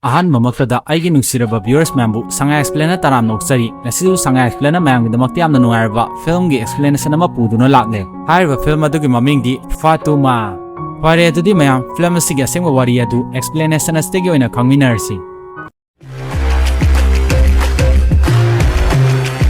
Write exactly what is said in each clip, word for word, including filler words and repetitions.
ꯑꯍꯥꯟꯕꯃꯛꯇꯗ ꯑꯩꯒꯤ ꯅꯨꯡꯁꯤꯔꯕ viewers ꯃꯌꯥꯝꯕꯨ ꯁꯉꯥꯏ Explainer ꯇꯔꯥꯝꯅ ꯑꯣꯛꯆꯔꯤ꯫ ꯉꯁꯤꯁꯨ ꯁꯉꯥꯏ Explainer ꯃꯌꯥꯝꯒꯤꯗꯃꯛꯇ ꯌꯥꯝꯅ ꯅꯨꯡꯉꯥꯏꯔꯕ film ꯒꯤ explanation ꯑꯃ ꯄꯨꯗꯨꯅ ꯂꯥꯛꯂꯦ꯫ ꯍꯥꯏꯔꯤꯕ film ꯑꯗꯨꯒꯤ ꯃꯃꯤꯡꯗꯤ ꯐꯥꯇꯨꯃꯥ꯫ ꯐꯔꯦ, ꯑꯗꯨꯗꯤ ꯃꯌꯥꯝ, film ꯑꯁꯤꯒꯤ ꯑꯁꯦꯡꯕ ꯋꯥꯔꯤ ꯑꯗꯨ explanation ꯑꯁꯤꯗꯒꯤ ꯑꯣꯏꯅ ꯈꯪꯃꯤꯟꯅꯔꯁꯤ꯫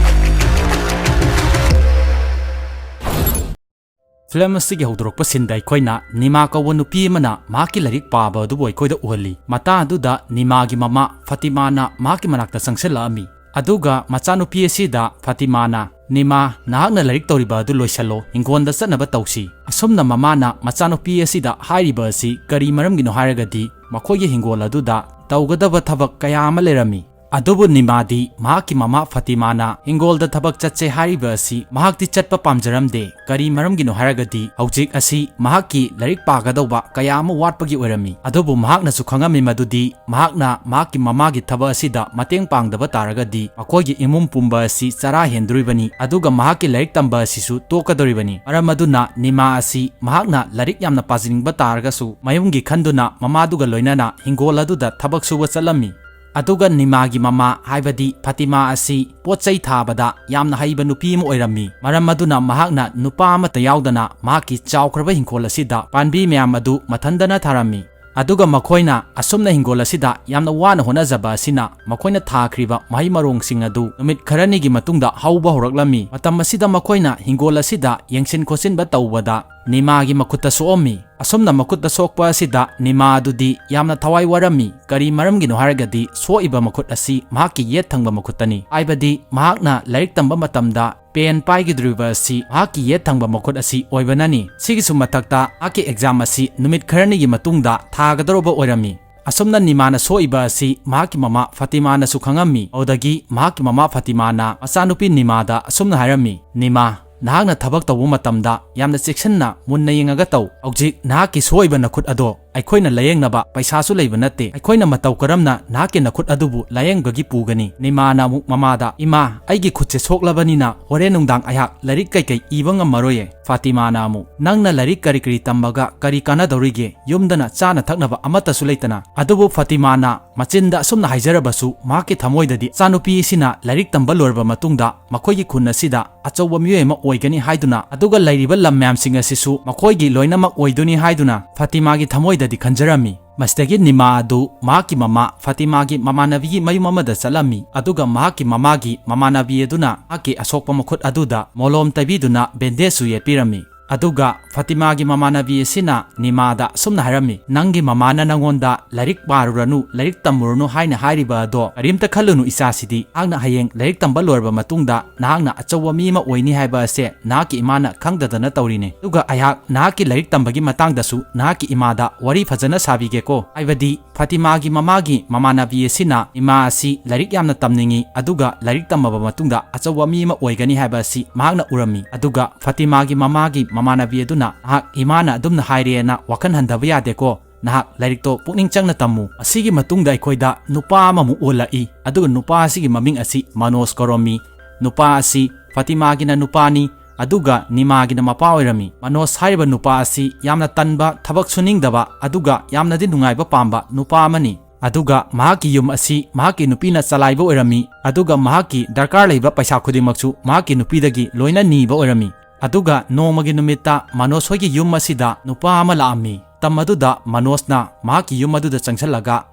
Film ꯑꯁꯤꯒꯤ ꯍꯧꯗꯣꯔꯛꯄ scene ꯗ ꯑꯩꯈꯣꯏꯅ ꯅꯤꯃꯥ ꯀꯧꯕ ꯅꯨꯄꯤ ꯑꯃꯅ ꯃꯍꯥꯛꯀꯤ ꯂꯥꯏꯔꯤꯛ ꯄꯥꯕ ꯑꯗꯨꯕꯨ ꯑꯩꯈꯣꯏꯗ ꯎꯍꯜꯂꯤ꯫ ꯃꯇꯥꯡ ꯑꯗꯨꯗ ꯅꯤꯃꯥꯒꯤ ꯃꯃꯥ ꯐꯥꯇꯤꯃꯥꯅ ꯃꯍꯥꯛꯀꯤ ꯃꯅꯥꯛꯇ ꯆꯪꯁꯤꯜꯂꯛꯂꯝꯃꯤ꯫ ꯑꯗꯨꯒ ꯃꯆꯥꯅꯨꯄꯤ ꯑꯁꯤꯗ ꯐꯥꯇꯤꯃꯥꯅ, "ꯅꯤꯃꯥ, ꯅꯍꯥꯛꯅ ꯂꯥꯏꯔꯤꯛ ꯇꯧꯔꯤꯕ ꯑꯗꯨ ꯂꯣꯏꯁꯤꯜꯂꯣ, ꯍꯤꯡꯒꯣꯜꯗ ꯆꯠꯅꯕ ꯇꯧꯁꯤ꯫" ꯑꯁꯨꯝꯅ ꯃꯃꯥꯅ ꯃꯆꯥꯅꯨꯄꯤ ꯑꯁꯤꯗ ꯍꯥꯏꯔꯤꯕ ꯑꯁꯤ ꯀꯔꯤ ꯃꯔꯝꯒꯤꯅꯣ ꯍꯥꯏꯔꯒꯗꯤ, ꯃꯈꯣꯏꯒꯤ ꯍꯤꯡꯒꯣꯜ ꯑꯗꯨꯗ ꯇꯧꯒꯗꯕ ꯊꯕꯛ ꯀꯌꯥ ꯑꯃ ꯂꯩꯔꯝꯃꯤ꯫ ꯑꯗꯨꯕꯨ ꯅꯤꯃꯥꯗꯤ ꯃꯍꯥꯛꯀꯤ ꯃꯃꯥ ꯐꯥꯇꯤꯃꯥꯅ ꯍꯤꯡꯒꯣꯜꯗ ꯊꯕꯛ ꯆꯠꯁꯦ ꯍꯥꯏꯔꯤꯕ ꯑꯁꯤ ꯃꯍꯥꯛꯇꯤ ꯆꯠꯄ ꯄꯥꯝꯖꯔꯝꯗꯦ꯫ ꯀꯔꯤ ꯃꯔꯝꯒꯤꯅꯣ ꯍꯥꯏꯔꯒꯗꯤ ꯍꯧꯖꯤꯛ ꯑꯁꯤ ꯃꯍꯥꯛꯀꯤ ꯂꯥꯏꯔꯤꯛ ꯄꯥꯒꯗꯧꯕ ꯀꯌꯥ ꯑꯃ ꯋꯥꯠꯄꯒꯤ ꯑꯣꯏꯔꯝꯃꯤ꯫ ꯑꯗꯨꯕꯨ ꯃꯍꯥꯛꯅꯁꯨ ꯈꯪꯉꯝꯃꯤ ꯃꯗꯨꯗꯤ ꯃꯍꯥꯛꯅ ꯃꯍꯥꯛꯀꯤ ꯃꯃꯥꯒꯤ ꯊꯕꯛ ꯑꯁꯤꯗ ꯃꯇꯦꯡ ꯄꯥꯡꯗꯕ ꯇꯥꯔꯒꯗꯤ ꯃꯈꯣꯏꯒꯤ ꯏꯃꯨꯡ ꯄꯨꯝꯕ ꯑꯁꯤ ꯆꯔꯥ ꯍꯦꯟꯗꯣꯔꯤꯕꯅꯤ, ꯑꯗꯨꯒ ꯃꯍꯥꯛꯀꯤ ꯂꯥꯏꯔꯤꯛ ꯇꯝꯕ ꯑꯁꯤꯁꯨ ꯇꯣꯛꯀꯗꯧꯔꯤꯕꯅꯤ꯫ ꯃꯔꯝ ꯑꯗꯨꯅ ꯅꯤꯃꯥ ꯑꯁꯤ ꯃꯍꯥꯛꯅ ꯂꯥꯏꯔꯤꯛ ꯌꯥꯝꯅ ꯄꯥꯖꯅꯤꯡꯕ ꯇꯥꯔꯒꯁꯨ ꯃꯌꯨꯝꯒꯤ ꯈꯟꯗꯨꯅ ꯃꯃꯥꯗꯨꯒ ꯂꯣꯏꯅꯅ ꯍꯤꯡꯒꯣꯜ ꯑꯗꯨꯗ ꯊꯕꯛ ꯁꯨꯕ ꯆꯠꯂꯝꯃꯤ꯫ ꯑꯗꯨꯒ ꯅꯤꯃꯥꯒꯤ ꯃꯃꯥ ꯍꯥꯏꯕꯗꯤ ꯐꯥꯇꯤꯃꯥ ꯑꯁꯤ ꯄꯣꯠ ꯆꯩ ꯊꯥꯕꯗ ꯌꯥꯝꯅ ꯍꯩꯕ ꯅꯨꯄꯤ ꯑꯃ ꯑꯣꯏꯔꯝꯃꯤ꯫ ꯃꯔꯝ ꯑꯗꯨꯅ ꯃꯍꯥꯛꯅ ꯅꯨꯄꯥ ꯑꯃꯠꯇ ꯌꯥꯎꯗꯅ ꯃꯍꯥꯛꯀꯤ ꯆꯥꯎꯈ꯭ꯔꯕ ꯍꯤꯡꯈꯣꯜ ꯑꯁꯤꯗ ꯄꯥꯝꯕꯤ ꯃꯌꯥꯝ ꯑꯗꯨ ꯃꯊꯟꯗꯅ ꯊꯥꯔꯝꯃꯤ꯫ ꯑꯗꯨꯒ ꯃꯈꯣꯏꯅ ꯑꯁꯨꯝꯅ ꯍꯤꯡꯒꯣꯜ ꯑꯁꯤꯗ ꯌꯥꯝꯅ ꯋꯥꯅ ꯍꯣꯠꯅꯖꯕ ꯑꯁꯤꯅ ꯃꯈꯣꯏꯅ ꯊꯥꯈ꯭ꯔꯤꯕ ꯃꯍꯩ ꯃꯔꯣꯡꯁꯤꯡ ꯑꯗꯨ ꯅꯨꯃꯤꯠ ꯈꯔꯅꯤꯒꯤ ꯃꯇꯨꯡꯗ ꯍꯧꯕ ꯍꯧꯔꯛꯂꯝꯃꯤ꯫ ꯃꯇꯝ ꯑꯁꯤꯗ ꯃꯈꯣꯏꯅ ꯍꯤꯡꯒꯣꯜ ꯑꯁꯤꯗ ꯌꯦꯡꯁꯤꯟ ꯈꯣꯠꯆꯤꯟꯕ ꯇꯧꯕꯗ ꯅꯤꯃꯥꯒꯤ ꯃꯈꯨꯠꯇ ꯁꯣꯛꯑꯝꯃꯤ꯫ ꯑꯁꯨꯝꯅ ꯃꯈꯨꯠꯇ ꯁꯣꯛꯄ ꯑꯁꯤꯗ ꯅꯤꯃꯥ ꯑꯗꯨꯗꯤ ꯌꯥꯝꯅ ꯊꯋꯥꯏ ꯋꯥꯔꯝꯃꯤ꯫ ꯀꯔꯤ ꯃꯔꯝꯒꯤꯅꯣ ꯍꯥꯏꯔꯒꯗꯤ ꯁꯣꯛꯏꯕ ꯃꯈꯨꯠ ꯑꯁꯤ ꯃꯍꯥꯛꯀꯤ ꯌꯦꯠ ꯊꯪꯕ ꯃꯈꯨꯠꯇꯅꯤ꯫ ꯍꯥꯏꯕꯗꯤ ꯃꯍꯥꯛꯅ ꯂꯥꯏꯔꯤꯛ ꯇꯝꯕ ꯃꯇꯝꯗ ꯄꯦꯟ ꯄꯥꯏꯒꯗꯧꯔꯤꯕ ꯑꯁꯤ ꯃꯍꯥꯛꯀꯤ ꯌꯦꯠ ꯊꯪꯕ ꯃꯈꯨꯠ ꯑꯁꯤ ꯑꯣꯏꯕꯅꯅꯤ꯫ ꯁꯤꯒꯤꯁꯨ ꯃꯊꯛꯇ ꯃꯍꯥꯛꯀꯤ exam ꯑꯁꯤ ꯅꯨꯃꯤꯠ ꯈꯔꯅꯤꯒꯤ ꯃꯇꯨꯡꯗ ꯊꯥꯒꯗꯧꯔꯕ ꯑꯣꯏꯔꯝꯃꯤ꯫ ꯑꯁꯨꯝꯅ ꯅꯤꯃꯥꯅ ꯁꯣꯛꯏꯕ ꯑꯁꯤ ꯃꯍꯥꯛꯀꯤ ꯃꯃꯥ ꯐꯥꯇꯤꯃꯥꯅꯁꯨ ꯈꯪꯉꯝꯃꯤ꯫ ꯑꯗꯨꯗꯒꯤ ꯃꯍꯥꯛꯀꯤ ꯃꯃꯥ ꯐꯥꯇꯤꯃꯥꯅ ꯃꯆꯥꯅꯨꯄꯤ ꯅꯤꯃꯥꯗ ꯑꯁꯨꯝꯅ ꯍꯥꯏꯔꯝꯃꯤ, "ꯅꯤꯃꯥ, ꯅꯍꯥꯛꯅ ꯊꯕꯛ ꯇꯧꯕ ꯃꯇꯝꯗ ꯌꯥꯝꯅ ꯆꯦꯛꯁꯤꯟꯅ ꯃꯨꯟꯅ ꯌꯦꯡꯉꯒ ꯇꯧ꯫ ꯍꯧꯖꯤꯛ ꯅꯍꯥꯛꯀꯤ ꯁꯣꯛꯏꯕ ꯅꯈꯨꯠ ꯑꯗꯣ ꯑꯩꯈꯣꯏꯅ ꯂꯥꯌꯦꯡꯅꯕ ꯄꯩꯁꯥꯁꯨ ꯂꯩꯕ ꯅꯠꯇꯦ꯫ ꯑꯩꯈꯣꯏꯅ ꯃꯇꯧ ꯀꯔꯝꯅ ꯅꯍꯥꯛꯀꯤ ꯅꯈꯨꯠ ꯑꯗꯨꯕꯨ ꯂꯥꯌꯦꯡꯕꯒꯤ ꯄꯨꯒꯅꯤ?" ꯅꯤꯃꯥꯅ ꯑꯃꯨꯛ ꯃꯃꯥꯗ, "ꯏꯃꯥ, ꯑꯩꯒꯤ ꯈꯨꯠꯁꯦ ꯁꯣꯛꯂꯕꯅꯤꯅ ꯍꯣꯔꯦꯟ ꯅꯨꯡꯗꯥꯡ ꯑꯩꯍꯥꯛ ꯂꯥꯏꯔꯤꯛ ꯀꯩꯀꯩ ꯏꯕ ꯉꯝꯃꯔꯣꯏꯌꯦ꯫" ꯐꯥꯇꯤꯃꯥꯅ ꯑꯃꯨꯛ, "ꯅꯪꯅ ꯂꯥꯏꯔꯤꯛ ꯀꯔꯤ ꯀꯔꯤ ꯇꯝꯕꯒ ꯀꯔꯤ ꯀꯥꯟꯅꯗꯧꯔꯤꯒꯦ? ꯌꯨꯝꯗꯅ ꯆꯥꯅ ꯊꯛꯅꯕ ꯑꯃꯠꯇꯁꯨ ꯂꯩꯇꯅ꯫" ꯑꯗꯨꯕꯨ ꯐꯥꯇꯤꯃꯥꯅ ꯃꯆꯤꯟꯗ ꯑꯁꯨꯝꯅ ꯍꯥꯏꯖꯔꯕꯁꯨ ꯃꯍꯥꯛꯀꯤ ꯊꯃꯣꯏꯗꯗꯤ ꯃꯆꯥꯅꯨꯄꯤ ꯑꯁꯤꯅ ꯂꯥꯏꯔꯤꯛ ꯇꯝꯕ ꯂꯣꯏꯔꯕ ꯃꯇꯨꯡꯗ ꯃꯈꯣꯏꯒꯤ ꯈꯨꯟ ꯑꯁꯤꯗ ꯑꯆꯧꯕ ꯃꯤꯑꯣꯏ ꯑꯃ ꯑꯣꯏꯒꯅꯤ ꯍꯥꯏꯗꯨꯅ, ꯑꯗꯨꯒ ꯂꯩꯔꯤꯕ ꯂꯝ ꯃꯌꯥꯝꯁꯤꯡ ꯑꯁꯤꯁꯨ ꯃꯈꯣꯏꯒꯤ ꯂꯣꯏꯅꯃꯛ ꯑꯣꯏꯗꯣꯏꯅꯤ ꯍꯥꯏꯗꯨꯅ ꯐꯥꯇꯤꯃꯥꯒꯤ ꯊꯃꯣꯏꯗꯗꯤ ꯈꯟꯖꯔꯝꯃꯤ꯫ ꯃꯁꯤꯗꯒꯤ ꯅꯤꯃꯥ ꯑꯗꯨ ꯃꯍꯥꯛꯀꯤ ꯃꯃꯥ ꯐꯥꯇꯤꯃꯥꯒꯤ ꯃꯃꯥꯟꯅꯕꯤꯒꯤ ꯃꯌꯨꯝ ꯑꯃꯗ ꯆꯠꯂꯝꯃꯤ, ꯑꯗꯨꯒ ꯃꯍꯥꯛꯀꯤ ꯃꯃꯥꯒꯤ ꯃꯃꯥꯟꯅꯕꯤ ꯑꯗꯨꯅ ꯃꯍꯥꯛꯀꯤ ꯑꯁꯣꯛꯄ ꯃꯈꯨꯠ ꯑꯗꯨꯗ ꯃꯣꯂꯣꯝ ꯇꯩꯕꯤꯗꯨꯅ ꯕꯦꯟꯗꯦꯖꯁꯨ ꯌꯦꯠꯄꯤꯔꯝꯃꯤ꯫ ꯑꯗꯨꯒ ꯐꯥꯇꯤꯃꯥꯒꯤ ꯃꯃꯥꯟꯅꯕꯤ ꯑꯁꯤꯅ ꯅꯤꯃꯥꯗ ꯑꯁꯨꯝꯅ ꯍꯥꯏꯔꯝꯃꯤ, "ꯅꯪꯒꯤ ꯃꯃꯥꯅ ꯅꯪꯉꯣꯟꯗ ꯂꯥꯏꯔꯤꯛ ꯄꯥꯔꯨꯔꯅꯨ, ꯂꯥꯏꯔꯤꯛ ꯇꯝꯃꯨꯔꯅꯨ ꯍꯥꯏꯅ ꯍꯥꯏꯔꯤꯕ ꯑꯗꯣ ꯀꯔꯤꯝꯇ ꯈꯜꯂꯨꯅꯨ ꯏꯆꯥꯁꯤꯗꯤ꯫ ꯅꯍꯥꯛꯅ ꯍꯌꯦꯡ ꯂꯥꯏꯔꯤꯛ ꯇꯝꯕ ꯂꯣꯏꯔꯕ ꯃꯇꯨꯡꯗ ꯅꯍꯥꯛꯅ ꯑꯆꯧꯕ ꯃꯤ ꯑꯃ ꯑꯣꯏꯅꯤ ꯍꯥꯏꯕ ꯑꯁꯦ ꯅꯍꯥꯛꯀꯤ ꯏꯃꯥꯅ ꯈꯪꯗꯗꯅ ꯇꯧꯔꯤꯅꯦ꯫ ꯑꯗꯨꯒ ꯑꯩꯍꯥꯛ ꯅꯍꯥꯛꯀꯤ ꯂꯥꯏꯔꯤꯛ ꯇꯝꯕꯒꯤ ꯃꯇꯥꯡꯗꯁꯨ ꯅꯍꯥꯛꯀꯤ ꯏꯃꯥꯗ ꯋꯥꯔꯤ ꯐꯖꯅ ꯁꯥꯕꯤꯒꯦꯀꯣ꯫ ꯍꯥꯏꯕꯗꯤ ꯐꯥꯇꯤꯃꯥꯒꯤ ꯃꯃꯥꯒꯤ ꯃꯃꯥꯟꯅꯕꯤ ꯑꯁꯤꯅ ꯏꯃꯥ ꯑꯁꯤ ꯂꯥꯏꯔꯤꯛ ꯌꯥꯝꯅ ꯇꯝꯅꯤꯡꯏ, ꯑꯗꯨꯒ ꯂꯥꯏꯔꯤꯛ ꯇꯝꯃꯕ ꯃꯇꯨꯡꯗ ꯑꯆꯧꯕ ꯃꯤ ꯑꯃ ꯑꯣꯏꯒꯅꯤ ꯍꯥꯏꯕ ꯑꯁꯤ ꯃꯍꯥꯛꯅ ꯎꯔꯝꯃꯤ꯫ ꯑꯗꯨꯒ ꯐꯥꯇꯤꯃꯥꯒꯤ ꯃꯃꯥꯒꯤ ꯃꯃꯥꯟꯅꯕꯤ ꯑꯗꯨꯅ, "ꯅꯍꯥꯛ ꯏꯃꯥꯅ ꯑꯗꯨꯝꯅ ꯍꯥꯏꯔꯦꯅ ꯋꯥꯈꯜ ꯍꯟꯊꯕ ꯌꯥꯗꯦꯀꯣ꯫ ꯅꯍꯥꯛ ꯂꯥꯏꯔꯤꯛꯇꯣ ꯄꯨꯛꯅꯤꯡ ꯆꯪꯅ ꯇꯝꯃꯨ꯫" ꯑꯁꯤꯒꯤ ꯃꯇꯨꯡꯗ ꯑꯩꯈꯣꯏꯗ ꯅꯨꯄꯥ ꯑꯃꯃꯨꯛ ꯑꯣꯜꯂꯛꯏ, ꯑꯗꯨꯒ ꯅꯨꯄꯥ ꯑꯁꯤꯒꯤ ꯃꯃꯤꯡ ꯑꯁꯤ ꯃꯅꯣꯖ ꯀꯧꯔꯝꯃꯤ꯫ ꯅꯨꯄꯥ ꯑꯁꯤ ꯐꯥꯇꯤꯃꯥꯒꯤꯅ ꯅꯨꯄꯥꯅꯤ, ꯑꯗꯨꯒ ꯅꯤꯃꯥꯒꯤꯅ ꯃꯄꯥ ꯑꯣꯏꯔꯝꯃꯤ꯫ ꯃꯅꯣꯖ ꯍꯥꯏꯔꯤꯕ ꯅꯨꯄꯥ ꯑꯁꯤ ꯌꯥꯝꯅ ꯇꯟꯕ, ꯊꯕꯛ ꯁꯨꯅꯤꯡꯗꯕ, ꯑꯗꯨꯒ ꯌꯥꯝꯅꯗꯤ ꯅꯨꯡꯉꯥꯏꯕ ꯄꯥꯝꯕ ꯅꯨꯄꯥ ꯑꯃꯅꯤ꯫ ꯑꯗꯨꯒ ꯃꯍꯥꯛꯀꯤ ꯌꯨꯝ ꯑꯁꯤ ꯃꯍꯥꯛꯀꯤ ꯅꯨꯄꯤꯅ ꯆꯂꯥꯏꯕ ꯑꯣꯏꯔꯝꯃꯤ, ꯑꯗꯨꯒ ꯃꯍꯥꯛꯀꯤ ꯗꯔꯀꯥꯔ ꯂꯩꯕ ꯄꯩꯁꯥ ꯈꯨꯗꯤꯡꯃꯛꯁꯨ ꯃꯍꯥꯛꯀꯤ ꯅꯨꯄꯤꯗꯒꯤ ꯂꯣꯏꯅ ꯅꯤꯕ ꯑꯣꯏꯔꯝꯃꯤ꯫ ꯑꯗꯨꯒ ꯅꯣꯡꯃꯒꯤ ꯅꯨꯃꯤꯠꯇ ꯃꯅꯣꯖ ꯍꯣꯏꯒꯤ ꯌꯨꯝ ꯑꯁꯤꯗ ꯅꯨꯄꯥ ꯑꯃ ꯂꯥꯛꯑꯝꯃꯤ꯫ ꯃꯇꯝ ꯑꯗꯨꯗ ꯃꯅꯣꯖꯅ ꯃꯍꯥꯛꯀꯤ ꯌꯨꯝ ꯑꯗꯨꯗ ꯆꯪꯁꯤꯜꯂꯒ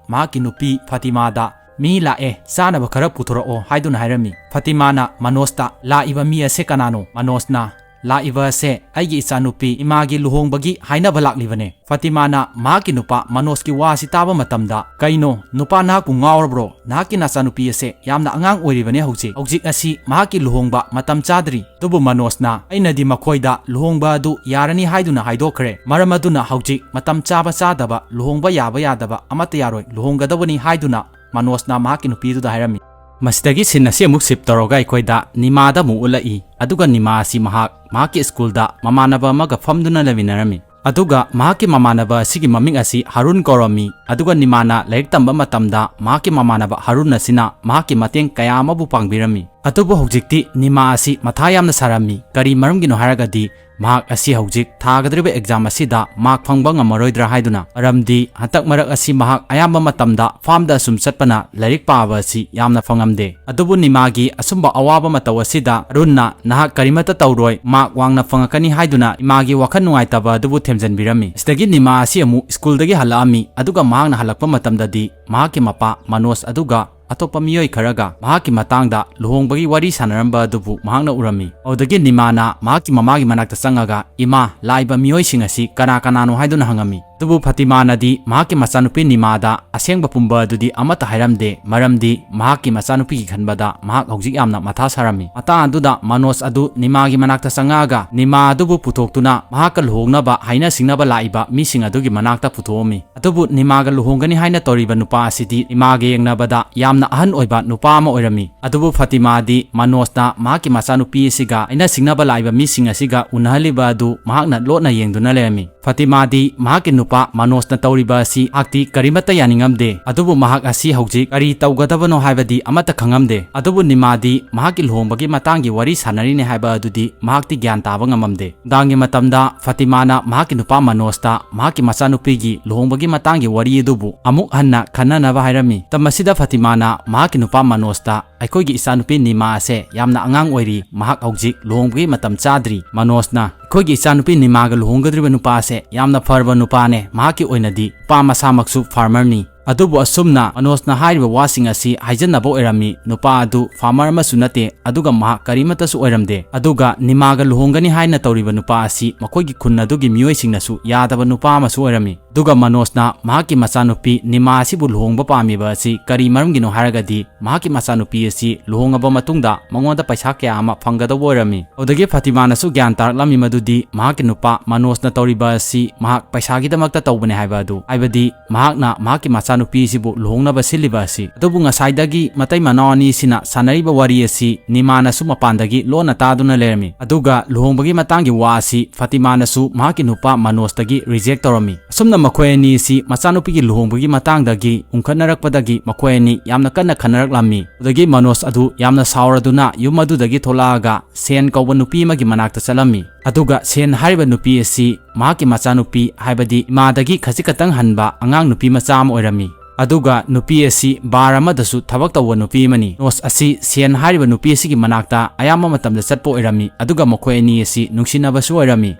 ꯃꯍꯥꯛꯀꯤ ꯅꯨꯄꯤ ꯐꯥꯇꯤꯃꯥꯗ, "ꯃꯤ ꯂꯥꯛꯑꯦ, ꯆꯥꯅꯕ ꯈꯔ ꯄꯨꯊꯣꯔꯛꯑꯣ" ꯍꯥꯏꯗꯨꯅ ꯍꯥꯏꯔꯝꯃꯤ꯫ ꯐꯥꯇꯤꯃꯥꯅ ꯃꯅꯣꯖꯇ, "ꯂꯥꯛꯏꯕ ꯃꯤ ꯑꯁꯦ ꯀꯅꯥꯅꯣ?" ꯃꯅꯣꯖꯅ, "ꯂꯥꯛꯏꯕ ꯑꯁꯦ ꯑꯩꯒꯤ ꯏꯆꯥꯅꯨꯄꯤ ꯏꯃꯥꯒꯤ ꯂꯨꯍꯣꯡꯕꯒꯤ ꯍꯥꯏꯅꯕ ꯂꯥꯛꯂꯤꯕꯅꯦ꯫" ꯐꯥꯇꯤꯃꯥꯅ ꯃꯍꯥꯛꯀꯤ ꯅꯨꯄꯥ ꯃꯅꯣꯖꯀꯤ ꯋꯥ ꯑꯁꯤ ꯇꯥꯕ ꯃꯇꯝꯗ, "ꯀꯩꯅꯣ, ꯅꯨꯄꯥ, ꯅꯍꯥꯛꯄꯨ ꯉꯥꯎꯔꯕ꯭ꯔꯣ? ꯅꯍꯥꯛꯀꯤ ꯅꯆꯥꯅꯨꯄꯤ ꯑꯁꯦ ꯌꯥꯝꯅ ꯑꯉꯥꯡ ꯑꯣꯏꯔꯤꯕꯅꯦ ꯍꯧꯖꯤꯛ꯫ ꯍꯧꯖꯤꯛ ꯑꯁꯤ ꯃꯍꯥꯛꯀꯤ ꯂꯨꯍꯣꯡꯕ ꯃꯇꯝ ꯆꯥꯗ꯭ꯔꯤ꯫" ꯑꯗꯨꯕꯨ ꯃꯅꯣꯖꯅ, "ꯑꯩꯅꯗꯤ ꯃꯈꯣꯏꯗ ꯂꯨꯍꯣꯡꯕ ꯑꯗꯨ ꯌꯥꯔꯅꯤ ꯍꯥꯏꯗꯨꯅ ꯍꯥꯏꯗꯣꯛꯈ꯭ꯔꯦ꯫ ꯃꯔꯝ ꯑꯗꯨꯅ ꯍꯧꯖꯤꯛ ꯃꯇꯝ ꯆꯥꯕ ꯆꯥꯗꯕ, ꯂꯨꯍꯣꯡꯕ ꯌꯥꯕ ꯌꯥꯗꯕ ꯑꯃꯠꯇ ꯌꯥꯔꯣꯏ, ꯂꯨꯍꯣꯡꯒꯗꯧꯕꯅꯤ" ꯍꯥꯏꯗꯨꯅ ꯃꯅꯣꯖꯅ ꯃꯍꯥꯛꯀꯤ ꯅꯨꯄꯤꯗꯨꯗ ꯍꯥꯏꯔꯝꯃꯤ꯫ ꯃꯁꯤꯗꯒꯤ ꯁꯤꯟ ꯑꯁꯤ ꯑꯃꯨꯛ ꯁꯤꯞ ꯇꯧꯔꯒ ꯑꯩꯈꯣꯏꯗ ꯅꯤꯃꯥꯗ ꯑꯃꯨꯛ ꯎꯠꯂꯛꯏ꯫ ꯑꯗꯨꯒ ꯅꯤꯃꯥ ꯑꯁꯤ ꯃꯍꯥꯛ ꯃꯍꯥꯛꯀꯤ ꯁ꯭ꯀꯨꯜꯗ ꯃꯃꯥꯟꯅꯕ ꯑꯃꯒ ꯐꯝꯗꯨꯅ ꯂꯩꯃꯤꯟꯅꯔꯝꯃꯤ꯫ ꯑꯗꯨꯒ ꯃꯍꯥꯛꯀꯤ ꯃꯃꯥꯟꯅꯕ ꯑꯁꯤꯒꯤ ꯃꯃꯤꯡ ꯑꯁꯤ ꯍꯥꯔꯨꯟ ꯀꯧꯔꯝꯃꯤ꯫ ꯑꯗꯨꯒ ꯅꯤꯃꯥꯅ ꯂꯥꯏꯔꯤꯛ ꯇꯝꯕ ꯃꯇꯝꯗ ꯃꯍꯥꯛꯀꯤ ꯃꯃꯥꯟꯅꯕ ꯍꯥꯔꯨꯟ ꯑꯁꯤꯅ ꯃꯍꯥꯛꯀꯤ ꯃꯇꯦꯡ ꯀꯌꯥ ꯑꯃꯕꯨ ꯄꯥꯡꯕꯤꯔꯝꯃꯤ꯫ ꯑꯗꯨꯕꯨ ꯍꯧꯖꯤꯛꯇꯤ ꯅꯤꯃꯥ ꯑꯁꯤ ꯃꯊꯥ ꯌꯥꯝꯅ ꯁꯥꯔꯝꯃꯤ꯫ ꯀꯔꯤ ꯃꯔꯝꯒꯤꯅꯣ ꯍꯥꯏꯔꯒꯗꯤ ꯃꯍꯥꯛ ꯑꯁꯤ ꯍꯧꯖꯤꯛ ꯊꯥꯒꯗꯧꯔꯤꯕ exam ꯑꯁꯤꯗ mark ꯐꯪꯕ ꯉꯝꯃꯔꯣꯏꯗ꯭ꯔꯥ ꯍꯥꯏꯗꯨꯅ꯫ ꯃꯔꯝꯗꯤ ꯍꯟꯗꯛ ꯃꯔꯛ ꯑꯁꯤ ꯃꯍꯥꯛ ꯑꯌꯥꯝꯕ ꯃꯇꯝꯗ farmꯗ ꯑꯁꯨꯝ ꯆꯠꯄꯅ ꯂꯥꯏꯔꯤꯛ ꯄꯥꯕ ꯑꯁꯤ ꯌꯥꯝꯅ ꯐꯪꯉꯝꯗꯦ꯫ ꯑꯗꯨꯕꯨ ꯅꯤꯃꯥꯒꯤ ꯑꯁꯨꯝꯕ ꯑꯋꯥꯕ ꯃꯇꯧ ꯑꯁꯤꯗ ꯍꯥꯔꯨꯟꯅ ꯅꯍꯥꯛ ꯀꯔꯤꯃꯠꯇ ꯇꯧꯔꯣꯏ, mark ꯋꯥꯡꯅ ꯐꯪꯉꯛꯀꯅꯤ ꯍꯥꯏꯗꯨꯅ ꯏꯃꯥꯒꯤ ꯋꯥꯈꯜ ꯅꯨꯡꯉꯥꯏꯇꯕ ꯑꯗꯨꯕꯨ ꯊꯦꯝꯖꯤꯟꯕꯤꯔꯝꯃꯤ꯫ ꯁꯤꯗꯒꯤ ꯅꯤꯃꯥ ꯑꯁꯤ ꯑꯃꯨꯛ schoolꯗꯒꯤ ꯍꯜꯂꯛꯑꯝꯃꯤ꯫ ꯑꯗꯨꯒ ꯃꯍꯥꯛꯅ ꯍꯜꯂꯛꯄ ꯃꯇꯝꯗꯗꯤ ꯃꯍꯥꯛꯀꯤ ꯃꯄꯥ ꯃꯅꯣꯖ ꯑꯗꯨꯒ ꯑꯇꯣꯞꯄ ꯃꯤꯑꯣꯏ ꯈꯔꯒ ꯃꯍꯥꯛꯀꯤ ꯃꯇꯥꯡꯗ ꯂꯨꯍꯣꯡꯕꯒꯤ ꯋꯥꯔꯤ ꯁꯥꯟꯅꯔꯝꯕ ꯑꯗꯨꯕꯨ ꯃꯍꯥꯛꯅ ꯎꯔꯝꯃꯤ꯫ ꯑꯗꯨꯗꯒꯤ ꯅꯤꯃꯥꯅ ꯃꯍꯥꯛꯀꯤ ꯃꯃꯥꯒꯤ ꯃꯅꯥꯛꯇ ꯆꯪꯉꯒ, "ꯏꯃꯥ, ꯂꯥꯛꯏꯕ ꯃꯤꯑꯣꯏꯁꯤꯡ ꯑꯁꯤ ꯀꯅꯥ ꯀꯅꯥꯅꯣ?" ꯍꯥꯏꯗꯨꯅ ꯍꯪꯉꯝꯃꯤ꯫ ꯑꯗꯨꯕꯨ ꯐꯥꯇꯤꯃꯥꯅꯗꯤ ꯃꯍꯥꯛꯀꯤ ꯃꯆꯥꯅꯨꯄꯤ ꯅꯤꯃꯥꯗ ꯑꯁꯦꯡꯕ ꯄꯨꯝꯕ ꯑꯗꯨꯗꯤ ꯑꯃꯠꯇ ꯍꯥꯏꯔꯝꯗꯦ, ꯃꯔꯝꯗꯤ ꯃꯍꯥꯛꯀꯤ ꯃꯆꯥꯅꯨꯄꯤꯒꯤ ꯈꯟꯕꯗ ꯃꯍꯥꯛ ꯍꯧꯖꯤꯛ ꯌꯥꯝꯅ ꯃꯊꯥ ꯁꯥꯔꯝꯃꯤ꯫ ꯃꯇꯥꯡ ꯑꯗꯨꯗ ꯃꯅꯣꯖ ꯑꯗꯨ ꯅꯤꯃꯥꯒꯤ ꯃꯅꯥꯛꯇ ꯆꯪꯉꯛꯑꯒ ꯅꯤꯃꯥ ꯑꯗꯨꯕꯨ ꯄꯨꯊꯣꯛꯇꯨꯅ ꯃꯍꯥꯛꯀ ꯂꯨꯍꯣꯡꯅꯕ ꯍꯥꯏꯅ ꯁꯤꯡꯅꯕ ꯂꯥꯛꯏꯕ ꯃꯤꯁꯤꯡ ꯑꯗꯨꯒꯤ ꯃꯅꯥꯛꯇ ꯄꯨꯊꯣꯛꯑꯝꯃꯤ꯫ ꯑꯗꯨꯕꯨ ꯅꯤꯃꯥꯒ ꯂꯨꯍꯣꯡꯒꯅꯤ ꯍꯥꯏꯅ ꯇꯧꯔꯤꯕ ꯅꯨꯄꯥ ꯑꯁꯤꯗꯤ ꯅꯤꯃꯥꯒ ꯌꯦꯡꯅꯕꯗ ꯌꯥꯝꯅ ꯑꯍꯟ ꯑꯣꯏꯕ ꯅꯨꯄꯥ ꯑꯃ ꯑꯣꯏꯔꯝꯃꯤ꯫ ꯑꯗꯨꯕꯨ ꯐꯥꯇꯤꯃꯥꯗꯤ ꯃꯅꯣꯖꯅ ꯃꯍꯥꯛꯀꯤ ꯃꯆꯥꯅꯨꯄꯤ ꯑꯁꯤꯒ ꯍꯥꯏꯅ ꯁꯤꯡꯅꯕ ꯂꯥꯛꯏꯕ ꯃꯤꯁꯤꯡ ꯑꯁꯤꯒ ꯎꯅꯍꯜꯂꯤꯕ ꯑꯗꯨ ꯃꯍꯥꯛꯅ ꯂꯣꯠꯅ ꯌꯦꯡꯗꯨꯅ ꯂꯩꯔꯝꯃꯤ꯫ ꯐꯥꯇꯤꯃꯥꯗꯤ ꯃꯍꯥꯛꯀꯤ ꯅꯨꯄꯥ ꯃꯅꯣꯖꯅ ꯇꯧꯔꯤꯕ ꯑꯁꯤ ꯃꯍꯥꯛꯇꯤ ꯀꯔꯤꯃꯠꯇ ꯌꯥꯅꯤꯡꯉꯝꯗꯦ꯫ ꯑꯗꯨꯕꯨ ꯃꯍꯥꯛ ꯑꯁꯤ ꯍꯧꯖꯤꯛ ꯀꯔꯤ ꯇꯧꯒꯗꯕꯅꯣ ꯍꯥꯏꯕꯗꯤ ꯑꯃꯠꯇ ꯈꯪꯉꯝꯗꯦ꯫ ꯑꯗꯨꯕꯨ ꯅꯤꯃꯥꯗꯤ ꯃꯍꯥꯛꯀꯤ ꯂꯨꯍꯣꯡꯕꯒꯤ ꯃꯇꯥꯡꯒꯤ ꯋꯥꯔꯤ ꯁꯥꯟꯅꯔꯤꯅꯦ ꯍꯥꯏꯕ ꯑꯗꯨꯗꯤ ꯃꯍꯥꯛꯇꯤ ꯒ꯭ꯌꯥꯟ ꯇꯥꯕ ꯉꯝꯃꯝꯗꯦ꯫ ꯅꯨꯡꯗꯥꯡꯒꯤ ꯃꯇꯝꯗ ꯐꯥꯇꯤꯃꯥꯅ ꯃꯍꯥꯛꯀꯤ ꯅꯨꯄꯥ ꯃꯅꯣꯖꯇ ꯃꯍꯥꯛꯀꯤ ꯃꯆꯥꯅꯨꯄꯤꯒꯤ ꯂꯨꯍꯣꯡꯕꯒꯤ ꯃꯇꯥꯡꯒꯤ ꯋꯥꯔꯤ ꯑꯗꯨꯕꯨ ꯑꯃꯨꯛ ꯍꯟꯅ ꯈꯟꯅꯅꯕ ꯍꯥꯏꯔꯝꯃꯤ꯫ ꯃꯇꯝ ꯑꯁꯤꯗ ꯐꯥꯇꯤꯃꯥꯅ ꯃꯍꯥꯛꯀꯤ ꯅꯨꯄꯥ ꯃꯅꯣꯖꯇ, "ꯑꯩꯈꯣꯏꯒꯤ ꯏꯆꯥꯅꯨꯄꯤ ꯅꯤꯃꯥ ꯑꯁꯦ ꯌꯥꯝꯅ ꯑꯉꯥꯡ ꯑꯣꯏꯔꯤ, ꯃꯍꯥꯛ ꯍꯧꯖꯤꯛ ꯂꯨꯍꯣꯡꯕꯒꯤ ꯃꯇꯝ ꯆꯥꯗ꯭ꯔꯤ꯫" ꯃꯅꯣꯖꯅ, "ꯑꯩꯈꯣꯏꯒꯤ ꯏꯆꯥꯅꯨꯄꯤ ꯅꯤꯃꯥꯒ ꯂꯨꯍꯣꯡꯒꯗꯧꯔꯤꯕ ꯅꯨꯄꯥ ꯑꯁꯦ ꯌꯥꯝꯅ ꯐꯔꯕ ꯅꯨꯄꯥꯅꯦ, ꯃꯍꯥꯛꯀꯤ ꯑꯣꯏꯅꯗꯤ ꯅꯨꯄꯥ ꯃꯁꯥꯃꯛꯁꯨ farmerꯅꯤ꯫" ꯑꯗꯨꯕꯨ ꯑꯁꯨꯝꯅ ꯃꯅꯣꯖꯅ ꯍꯥꯏꯔꯤꯕ ꯋꯥꯁꯤꯡ ꯑꯁꯤ ꯍꯥꯏꯖꯟꯅꯕ ꯑꯣꯏꯔꯝꯃꯤ꯫ ꯅꯨꯄꯥ ꯑꯗꯨ farmer ꯑꯃꯁꯨ ꯅꯠꯇꯦ, ꯑꯗꯨꯒ ꯃꯍꯥꯛ ꯀꯔꯤꯃꯠꯇꯁꯨ ꯑꯣꯏꯔꯝꯗꯦ꯫ ꯑꯗꯨꯒ ꯅꯤꯃꯥꯒ ꯂꯨꯍꯣꯡꯒꯅꯤ ꯍꯥꯏꯅ ꯇꯧꯔꯤꯕ ꯅꯨꯄꯥ ꯑꯁꯤ ꯃꯈꯣꯏꯒꯤ ꯈꯨꯟ ꯑꯗꯨꯒꯤ ꯃꯤꯑꯣꯏꯁꯤꯡꯅꯁꯨ ꯌꯥꯗꯕ ꯅꯨꯄꯥ ꯑꯃꯁꯨ ꯑꯣꯏꯔꯝꯃꯤ꯫ ꯑꯗꯨꯒ ꯃꯅꯣꯖꯅ ꯃꯍꯥꯛꯀꯤ ꯃꯆꯥꯅꯨꯄꯤ ꯅꯤꯃꯥ ꯑꯁꯤꯕꯨ ꯂꯨꯍꯣꯡꯕ ꯄꯥꯝꯃꯤꯕ ꯑꯁꯤ ꯀꯔꯤ ꯃꯔꯝꯒꯤꯅꯣ ꯍꯥꯏꯔꯒꯗꯤ, ꯃꯍꯥꯛꯀꯤ ꯃꯆꯥꯅꯨꯄꯤ ꯑꯁꯤ ꯂꯨꯍꯣꯡꯉꯕ ꯃꯇꯨꯡꯗ ꯃꯉꯣꯟꯗ ꯄꯩꯁꯥ ꯀꯌꯥ ꯑꯃ ꯐꯪꯒꯗꯧꯕ ꯑꯣꯏꯔꯝꯃꯤ꯫ ꯑꯗꯨꯗꯒꯤ ꯐꯥꯇꯤꯃꯥꯅꯁꯨ ꯒ꯭ꯌꯥꯟ ꯇꯥꯔꯛꯂꯝꯃꯤ ꯃꯗꯨꯗꯤ ꯃꯍꯥꯛꯀꯤ ꯅꯨꯄꯥ ꯃꯅꯣꯖꯅ ꯇꯧꯔꯤꯕ ꯑꯁꯤ ꯃꯍꯥꯛ ꯄꯩꯁꯥꯒꯤꯗꯃꯛꯇ ꯇꯧꯕꯅꯦ ꯍꯥꯏꯕ ꯑꯗꯨ, ꯍꯥꯏꯕꯗꯤ ꯃꯍꯥꯛꯅ ꯃꯍꯥꯛꯀꯤ ꯃꯆꯥꯅꯨꯄꯤ ꯑꯁꯤꯕꯨ ꯂꯨꯍꯣꯡꯅꯕ ꯁꯤꯜꯂꯤꯕ ꯑꯁꯤ꯫ ꯑꯗꯨꯕꯨ ꯉꯁꯥꯏꯗꯒꯤ ꯃꯇꯩ ꯃꯅꯥꯎ ꯑꯅꯤꯁꯤꯅ ꯁꯥꯟꯅꯔꯤꯕ ꯋꯥꯔꯤ ꯑꯁꯤ ꯅꯤꯃꯥꯅꯁꯨ ꯃꯄꯥꯟꯗꯒꯤ ꯂꯣꯟꯅ ꯇꯥꯗꯨꯅ ꯂꯩꯔꯝꯃꯤ꯫ ꯑꯗꯨꯒ ꯂꯨꯍꯣꯡꯕꯒꯤ ꯃꯇꯥꯡꯒꯤ ꯋꯥ ꯑꯁꯤ ꯐꯥꯇꯤꯃꯥꯅꯁꯨ ꯃꯍꯥꯛꯀꯤ ꯅꯨꯄꯥ ꯃꯅꯣꯖꯇꯒꯤ reject ꯇꯧꯔꯝꯃꯤ꯫ ꯑꯁꯨꯝꯅ ꯃꯈꯣꯏ ꯑꯅꯤ ꯑꯁꯤ ꯃꯆꯥꯅꯨꯄꯤꯒꯤ ꯂꯨꯍꯣꯡꯕꯒꯤ ꯃꯇꯥꯡꯗꯒꯤ ꯎꯪꯈꯠꯅꯔꯛꯄꯗꯒꯤ ꯃꯈꯣꯏ ꯑꯅꯤ ꯌꯥꯝꯅ ꯀꯟꯅ ꯈꯟꯅꯔꯛꯂꯝꯃꯤ꯫ ꯑꯗꯨꯗꯒꯤ ꯃꯅꯣꯖ ꯑꯗꯨ ꯌꯥꯝꯅ ꯁꯥꯎꯔꯗꯨꯅ ꯌꯨꯝ ꯑꯗꯨꯗꯒꯤ ꯊꯣꯛꯂꯛꯑꯒ ꯁꯦꯟ ꯀꯧꯕ ꯅꯨꯄꯤ ꯑꯃꯒꯤ ꯃꯅꯥꯛꯇ ꯆꯠꯂꯝꯃꯤ꯫ ꯑꯗꯨꯒ ꯁꯦꯟ ꯍꯥꯏꯔꯤꯕ ꯅꯨꯄꯤ ꯑꯁꯤ ꯃꯍꯥꯛꯀꯤ ꯃꯆꯥꯅꯨꯄꯤ, ꯍꯥꯏꯕꯗꯤ ꯏꯃꯥꯗꯒꯤ ꯈꯖꯤꯛ ꯈꯛꯇꯪ ꯍꯟꯕ ꯑꯉꯥꯡ ꯅꯨꯄꯤ ꯃꯆꯥ ꯑꯃ ꯑꯣꯏꯔꯝꯃꯤ꯫ ꯑꯗꯨꯒ ꯅꯨꯄꯤ ꯑꯁꯤ bar ꯑꯃꯗꯁꯨ ꯊꯕꯛ ꯇꯧꯕ ꯅꯨꯄꯤ ꯑꯃꯅꯤ꯫ ꯃꯅꯣꯖ ꯑꯁꯤ ꯁꯦꯟ ꯍꯥꯏꯔꯤꯕ ꯅꯨꯄꯤ ꯑꯁꯤꯒꯤ ꯃꯅꯥꯛꯇ ꯑꯌꯥꯝꯕ ꯃꯇꯝꯗ ꯆꯠꯄ ꯑꯣꯏꯔꯝꯃꯤ, ꯑꯗꯨꯒ ꯃꯈꯣꯏ ꯑꯅꯤ ꯑꯁꯤ ꯅꯨꯡꯁꯤꯅꯕꯁꯨ ꯑꯣꯏꯔꯝꯃꯤ꯫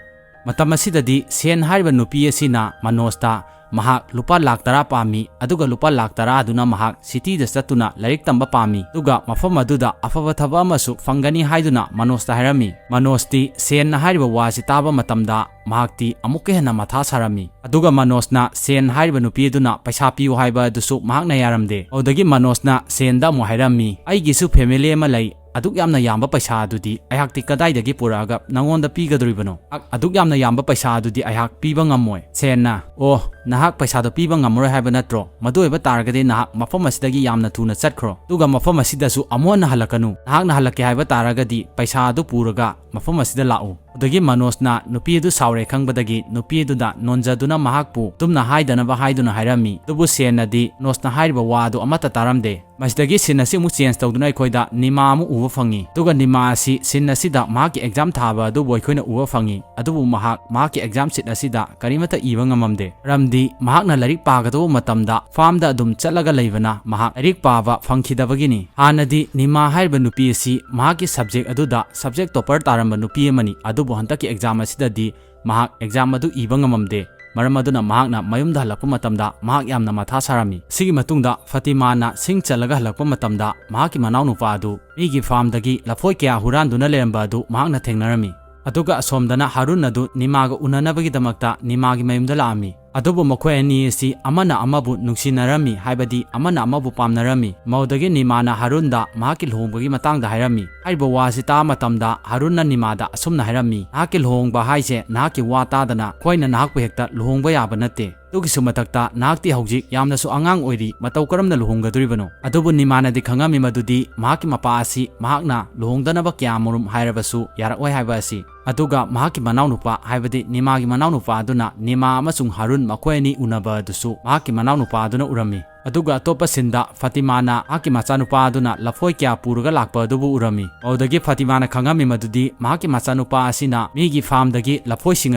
ꯃꯇꯝ ꯑꯁꯤꯗꯗꯤ ꯁꯦꯟ ꯍꯥꯏꯔꯤꯕ ꯅꯨꯄꯤ ꯑꯁꯤꯅ ꯃꯅꯣꯖꯇ ꯃꯍꯥꯛ ꯂꯨꯄꯥ ꯂꯥꯈ ꯇꯔꯥ ꯄꯥꯝꯃꯤ, ꯑꯗꯨꯒ ꯂꯨꯄꯥ ꯂꯥꯈ ꯇꯔꯥ ꯑꯗꯨꯅ ꯃꯍꯥꯛ cityꯗ ꯆꯠꯇꯨꯅ ꯂꯥꯏꯔꯤꯛ ꯇꯝꯕ ꯄꯥꯝꯃꯤ, ꯑꯗꯨꯒ ꯃꯐꯝ ꯑꯗꯨꯗ ꯑꯐꯕ ꯊꯕꯛ ꯑꯃꯁꯨ ꯐꯪꯒꯅꯤ ꯍꯥꯏꯗꯨꯅ ꯃꯅꯣꯖꯇ ꯍꯥꯏꯔꯝꯃꯤ꯫ ꯃꯅꯣꯖꯇꯤ ꯁꯦꯟꯅ ꯍꯥꯏꯔꯤꯕ ꯋꯥꯁꯤ ꯇꯥꯕ ꯃꯇꯝꯗ ꯃꯍꯥꯛꯇꯤ ꯑꯃꯨꯛꯀ ꯍꯦꯟꯅ ꯃꯊꯥ ꯁꯥꯔꯝꯃꯤ꯫ ꯑꯗꯨꯒ ꯃꯅꯣꯖꯅ ꯁꯦꯟ ꯍꯥꯏꯔꯤꯕ ꯅꯨꯄꯤ ꯑꯗꯨꯅ ꯄꯩꯁꯥ ꯄꯤꯌꯨ ꯍꯥꯏꯕ ꯑꯗꯨꯁꯨ ꯃꯍꯥꯛꯅ ꯌꯥꯔꯝꯗꯦ꯫ ꯑꯗꯨꯗꯒꯤ ꯃꯅꯣꯖꯅ ꯁꯦꯟꯗ ꯑꯃꯨꯛ ꯍꯥꯏꯔꯝꯃꯤ, "ꯑꯩꯒꯤꯁꯨ family ꯑꯃ ꯂꯩ, ꯑꯗꯨꯛ ꯌꯥꯝꯅ ꯌꯥꯝꯕ ꯄꯩꯁꯥ ꯑꯗꯨꯗꯤ ꯑꯩꯍꯥꯛꯇꯤ ꯀꯗꯥꯏꯗꯒꯤ ꯄꯨꯔꯛꯑꯒ ꯅꯉꯣꯟꯗ ꯄꯤꯒꯗꯣꯔꯤꯕꯅꯣ? ꯑꯗꯨꯛ ꯌꯥꯝꯅ ꯌꯥꯝꯕ ꯄꯩꯁꯥ ꯑꯗꯨꯗꯤ ꯑꯩꯍꯥꯛ ꯄꯤꯕ ꯉꯝꯃꯣꯏ꯫" ꯁꯦꯟꯅ, "ꯑꯣ, ꯅꯍꯥꯛ ꯄꯩꯁꯥꯗꯣ ꯄꯤꯕ ꯉꯝꯃꯔꯣꯏ ꯍꯥꯏꯕ ꯅꯠꯇ꯭ꯔꯣ? ꯃꯗꯨ ꯑꯣꯏꯕ ꯇꯥꯔꯒꯗꯤ ꯅꯍꯥꯛ ꯃꯐꯝ ꯑꯁꯤꯗꯒꯤ ꯌꯥꯝꯅ ꯊꯨꯅ ꯆꯠꯈ꯭ꯔꯣ, ꯑꯗꯨꯒ ꯃꯐꯝ ꯑꯁꯤꯗꯁꯨ ꯑꯃꯨꯛ ꯍꯟꯅ ꯍꯜꯂꯛꯀꯅꯨ꯫ ꯅꯍꯥꯛꯅ ꯍꯜꯂꯛꯀꯦ ꯍꯥꯏꯕ ꯇꯥꯔꯒꯗꯤ ꯄꯩꯁꯥ ꯑꯗꯨ ꯄꯨꯔꯒ ꯃꯐꯝ ꯑꯁꯤꯗ ꯂꯥꯛꯎ꯫" ꯑꯗꯨꯗꯒꯤ ꯃꯅꯣꯖꯅ ꯅꯨꯄꯤ ꯑꯗꯨ ꯁꯥꯎꯔꯦ ꯈꯪꯕꯗꯒꯤ ꯅꯨꯄꯤ ꯑꯗꯨꯗ ꯅꯣꯟꯖꯗꯨꯅ ꯃꯍꯥꯛꯄꯨ ꯑꯗꯨꯝꯅ ꯍꯥꯏꯗꯅꯕ ꯍꯥꯏꯗꯨꯅ ꯍꯥꯏꯔꯝꯃꯤ꯫ ꯑꯗꯨꯕꯨ ꯁꯦꯟꯅꯗꯤ ꯃꯅꯣꯖꯅ ꯍꯥꯏꯔꯤꯕ ꯋꯥ ꯑꯗꯨ ꯑꯃꯠꯇ ꯇꯥꯔꯝꯗꯦ꯫ ꯃꯁꯤꯗꯒꯤ scene ꯑꯁꯤ ꯑꯃꯨꯛ change ꯇꯧꯗꯨꯅ ꯑꯩꯈꯣꯏꯗ ꯅꯤꯃꯥ ꯑꯃꯨꯛ ꯎꯕ ꯐꯪꯉꯤ꯫ ꯑꯗꯨꯒ ꯅꯤꯃꯥ ꯑꯁꯤ scene ꯑꯁꯤꯗ ꯃꯍꯥꯛꯀꯤ exam ꯊꯥꯕ ꯑꯗꯨꯕꯨ ꯑꯩꯈꯣꯏꯅ ꯎꯕ ꯐꯪꯉꯤ꯫ ꯑꯗꯨꯕꯨ ꯃꯍꯥꯛ ꯃꯍꯥꯛꯀꯤ exam sheet ꯑꯁꯤꯗ ꯀꯔꯤꯃꯠꯇ ꯏꯕ ꯉꯝꯃꯝꯗꯦ꯫ ꯃꯔꯝꯗꯤ ꯃꯍꯥꯛꯅ ꯂꯥꯏꯔꯤꯛ ꯄꯥꯒꯗꯧꯕ ꯃꯇꯝꯗ farmꯗ ꯑꯗꯨꯝ ꯆꯠꯂꯒ ꯂꯩꯕꯅ ꯃꯍꯥꯛ ꯂꯥꯏꯔꯤꯛ ꯄꯥꯕ ꯐꯪꯈꯤꯗꯕꯒꯤꯅꯤ꯫ ꯍꯥꯟꯅꯗꯤ ꯅꯤꯃꯥ ꯍꯥꯏꯔꯤꯕ ꯅꯨꯄꯤ ꯑꯁꯤ ꯃꯍꯥꯛꯀꯤ subject ꯑꯗꯨꯗ subject topper ꯇꯥꯔꯝꯕ ꯅꯨꯄꯤ ꯑꯃꯅꯤ꯫ ꯑꯗꯨꯕꯨ ꯍꯟꯗꯛꯀꯤ exam ꯑꯁꯤꯗꯗꯤ ꯃꯍꯥꯛ exam ꯑꯗꯨ ꯏꯕ ꯉꯝꯃꯝꯗꯦ꯫ ꯃꯔꯝ ꯑꯗꯨꯅ ꯃꯍꯥꯛꯅ ꯃꯌꯨꯝꯗ ꯍꯜꯂꯛꯄ ꯃꯇꯝꯗ ꯃꯍꯥꯛ ꯌꯥꯝꯅ ꯃꯊꯥ ꯁꯥꯔꯝꯃꯤ꯫ ꯁꯤꯒꯤ ꯃꯇꯨꯡꯗ ꯐꯥꯇꯤꯃꯥꯅ ꯁꯤꯡ ꯆꯜꯂꯒ ꯍꯜꯂꯛꯄ ꯃꯇꯝꯗ ꯃꯍꯥꯛꯀꯤ ꯃꯅꯥꯎꯅꯨꯄꯥ ꯑꯗꯨ ꯃꯤꯒꯤ farmꯗꯒꯤ ꯂꯐꯣꯏ ꯀꯌꯥ ꯍꯨꯔꯥꯟꯗꯨꯅ ꯂꯩꯔꯝꯕ ꯑꯗꯨ ꯃꯍꯥꯛꯅ ꯊꯦꯡꯅꯔꯝꯃꯤ꯫ ꯑꯗꯨꯒ ꯑꯁꯣꯝꯗꯅ ꯍꯥꯔꯨꯟ ꯑꯗꯨ ꯅꯤꯃꯥꯒ ꯎꯅꯅꯕꯒꯤꯗꯃꯛꯇ ꯅꯤꯃꯥꯒꯤ ꯃꯌꯨꯝꯗ ꯂꯥꯛꯑꯝꯃꯤ꯫ ꯑꯗꯨꯕꯨ ꯃꯈꯣꯏ ꯑꯅꯤ ꯑꯁꯤ ꯑꯃꯅ ꯑꯃꯕꯨ ꯅꯨꯡꯁꯤꯅꯔꯝꯃꯤ, ꯍꯥꯏꯕꯗꯤ ꯑꯃꯅ ꯑꯃꯕꯨ ꯄꯥꯝꯅꯔꯝꯃꯤ꯫ ꯃꯗꯨꯗꯒꯤ ꯅꯤꯃꯥꯅ ꯍꯥꯔꯨꯟꯗ ꯃꯍꯥꯛꯀꯤ ꯂꯨꯍꯣꯡꯕꯒꯤ ꯃꯇꯥꯡꯗ ꯍꯥꯏꯔꯝꯃꯤ꯫ ꯍꯥꯏꯔꯤꯕ ꯋꯥ ꯑꯁꯤ ꯇꯥꯕ ꯃꯇꯝꯗ ꯍꯥꯔꯨꯟꯅ ꯅꯤꯃꯥꯗ ꯑꯁꯨꯝꯅ ꯍꯥꯏꯔꯝꯃꯤ, "ꯅꯍꯥꯛꯀꯤ ꯂꯨꯍꯣꯡꯕ ꯍꯥꯏꯁꯦ ꯅꯍꯥꯛꯀꯤ ꯋꯥ ꯇꯥꯗꯅ ꯑꯩꯈꯣꯏꯅ ꯅꯍꯥꯛꯄꯨ ꯍꯦꯛꯇ ꯂꯨꯍꯣꯡꯕ ꯌꯥꯕ ꯅꯠꯇꯦ꯫ ꯑꯗꯨꯒꯤꯁꯨ ꯃꯊꯛꯇ ꯅꯍꯥꯛꯇꯤ ꯍꯧꯖꯤꯛ ꯌꯥꯝꯅꯁꯨ ꯑꯉꯥꯡ ꯑꯣꯏꯔꯤ, ꯃꯇꯧ ꯀꯔꯝꯅ ꯂꯨꯍꯣꯡꯒꯗꯧꯔꯤꯕꯅꯣ?" ꯑꯗꯨꯕꯨ ꯅꯤꯃꯥꯅꯗꯤ ꯈꯪꯉꯝꯃꯤ ꯃꯗꯨꯗꯤ ꯃꯍꯥꯛꯀꯤ ꯃꯄꯥ ꯑꯁꯤ ꯃꯍꯥꯛꯅ ꯂꯨꯍꯣꯡꯗꯅꯕ ꯀꯌꯥꯃꯔꯨꯝ ꯍꯥꯏꯔꯕꯁꯨ ꯌꯥꯔꯛꯑꯣꯏ ꯍꯥꯏꯕ ꯑꯁꯤ꯫ ꯑꯗꯨꯒ ꯃꯍꯥꯛꯀꯤ ꯃꯅꯥꯎꯅꯨꯄꯥ, ꯍꯥꯏꯕꯗꯤ ꯅꯤꯃꯥꯒꯤ ꯃꯅꯥꯎꯅꯨꯄꯥ ꯑꯗꯨꯅ ꯅꯤꯃꯥ ꯑꯃꯁꯨꯡ ꯍꯥꯔꯨꯟ ꯃꯈꯣꯏ ꯑꯅꯤ ꯎꯅꯕ ꯑꯗꯨꯁꯨ ꯃꯍꯥꯛꯀꯤ ꯃꯅꯥꯎꯅꯨꯄꯥ ꯑꯗꯨꯅ ꯎꯔꯝꯃꯤ꯫ ꯑꯗꯨꯒ ꯑꯇꯣꯞꯄ ꯁꯤꯟꯗ ꯐꯥꯇꯤꯃꯥꯅ ꯃꯍꯥꯛꯀꯤ ꯃꯆꯥꯅꯨꯄꯥ ꯑꯗꯨꯅ ꯂꯐꯣꯏ ꯀꯌꯥ ꯄꯨꯔꯒ ꯂꯥꯛꯄ ꯑꯗꯨꯕꯨ ꯎꯔꯝꯃꯤ꯫ ꯃꯗꯨꯗꯒꯤ ꯐꯥꯇꯤꯃꯥꯅ ꯈꯪꯉꯝꯃꯤ ꯃꯗꯨꯗꯤ ꯃꯍꯥꯛꯀꯤ ꯃꯆꯥꯅꯨꯄꯥ ꯑꯁꯤꯅ ꯃꯤꯒꯤ ꯐꯥꯔꯝꯗꯒꯤ ꯂꯐꯣꯏꯁꯤꯡ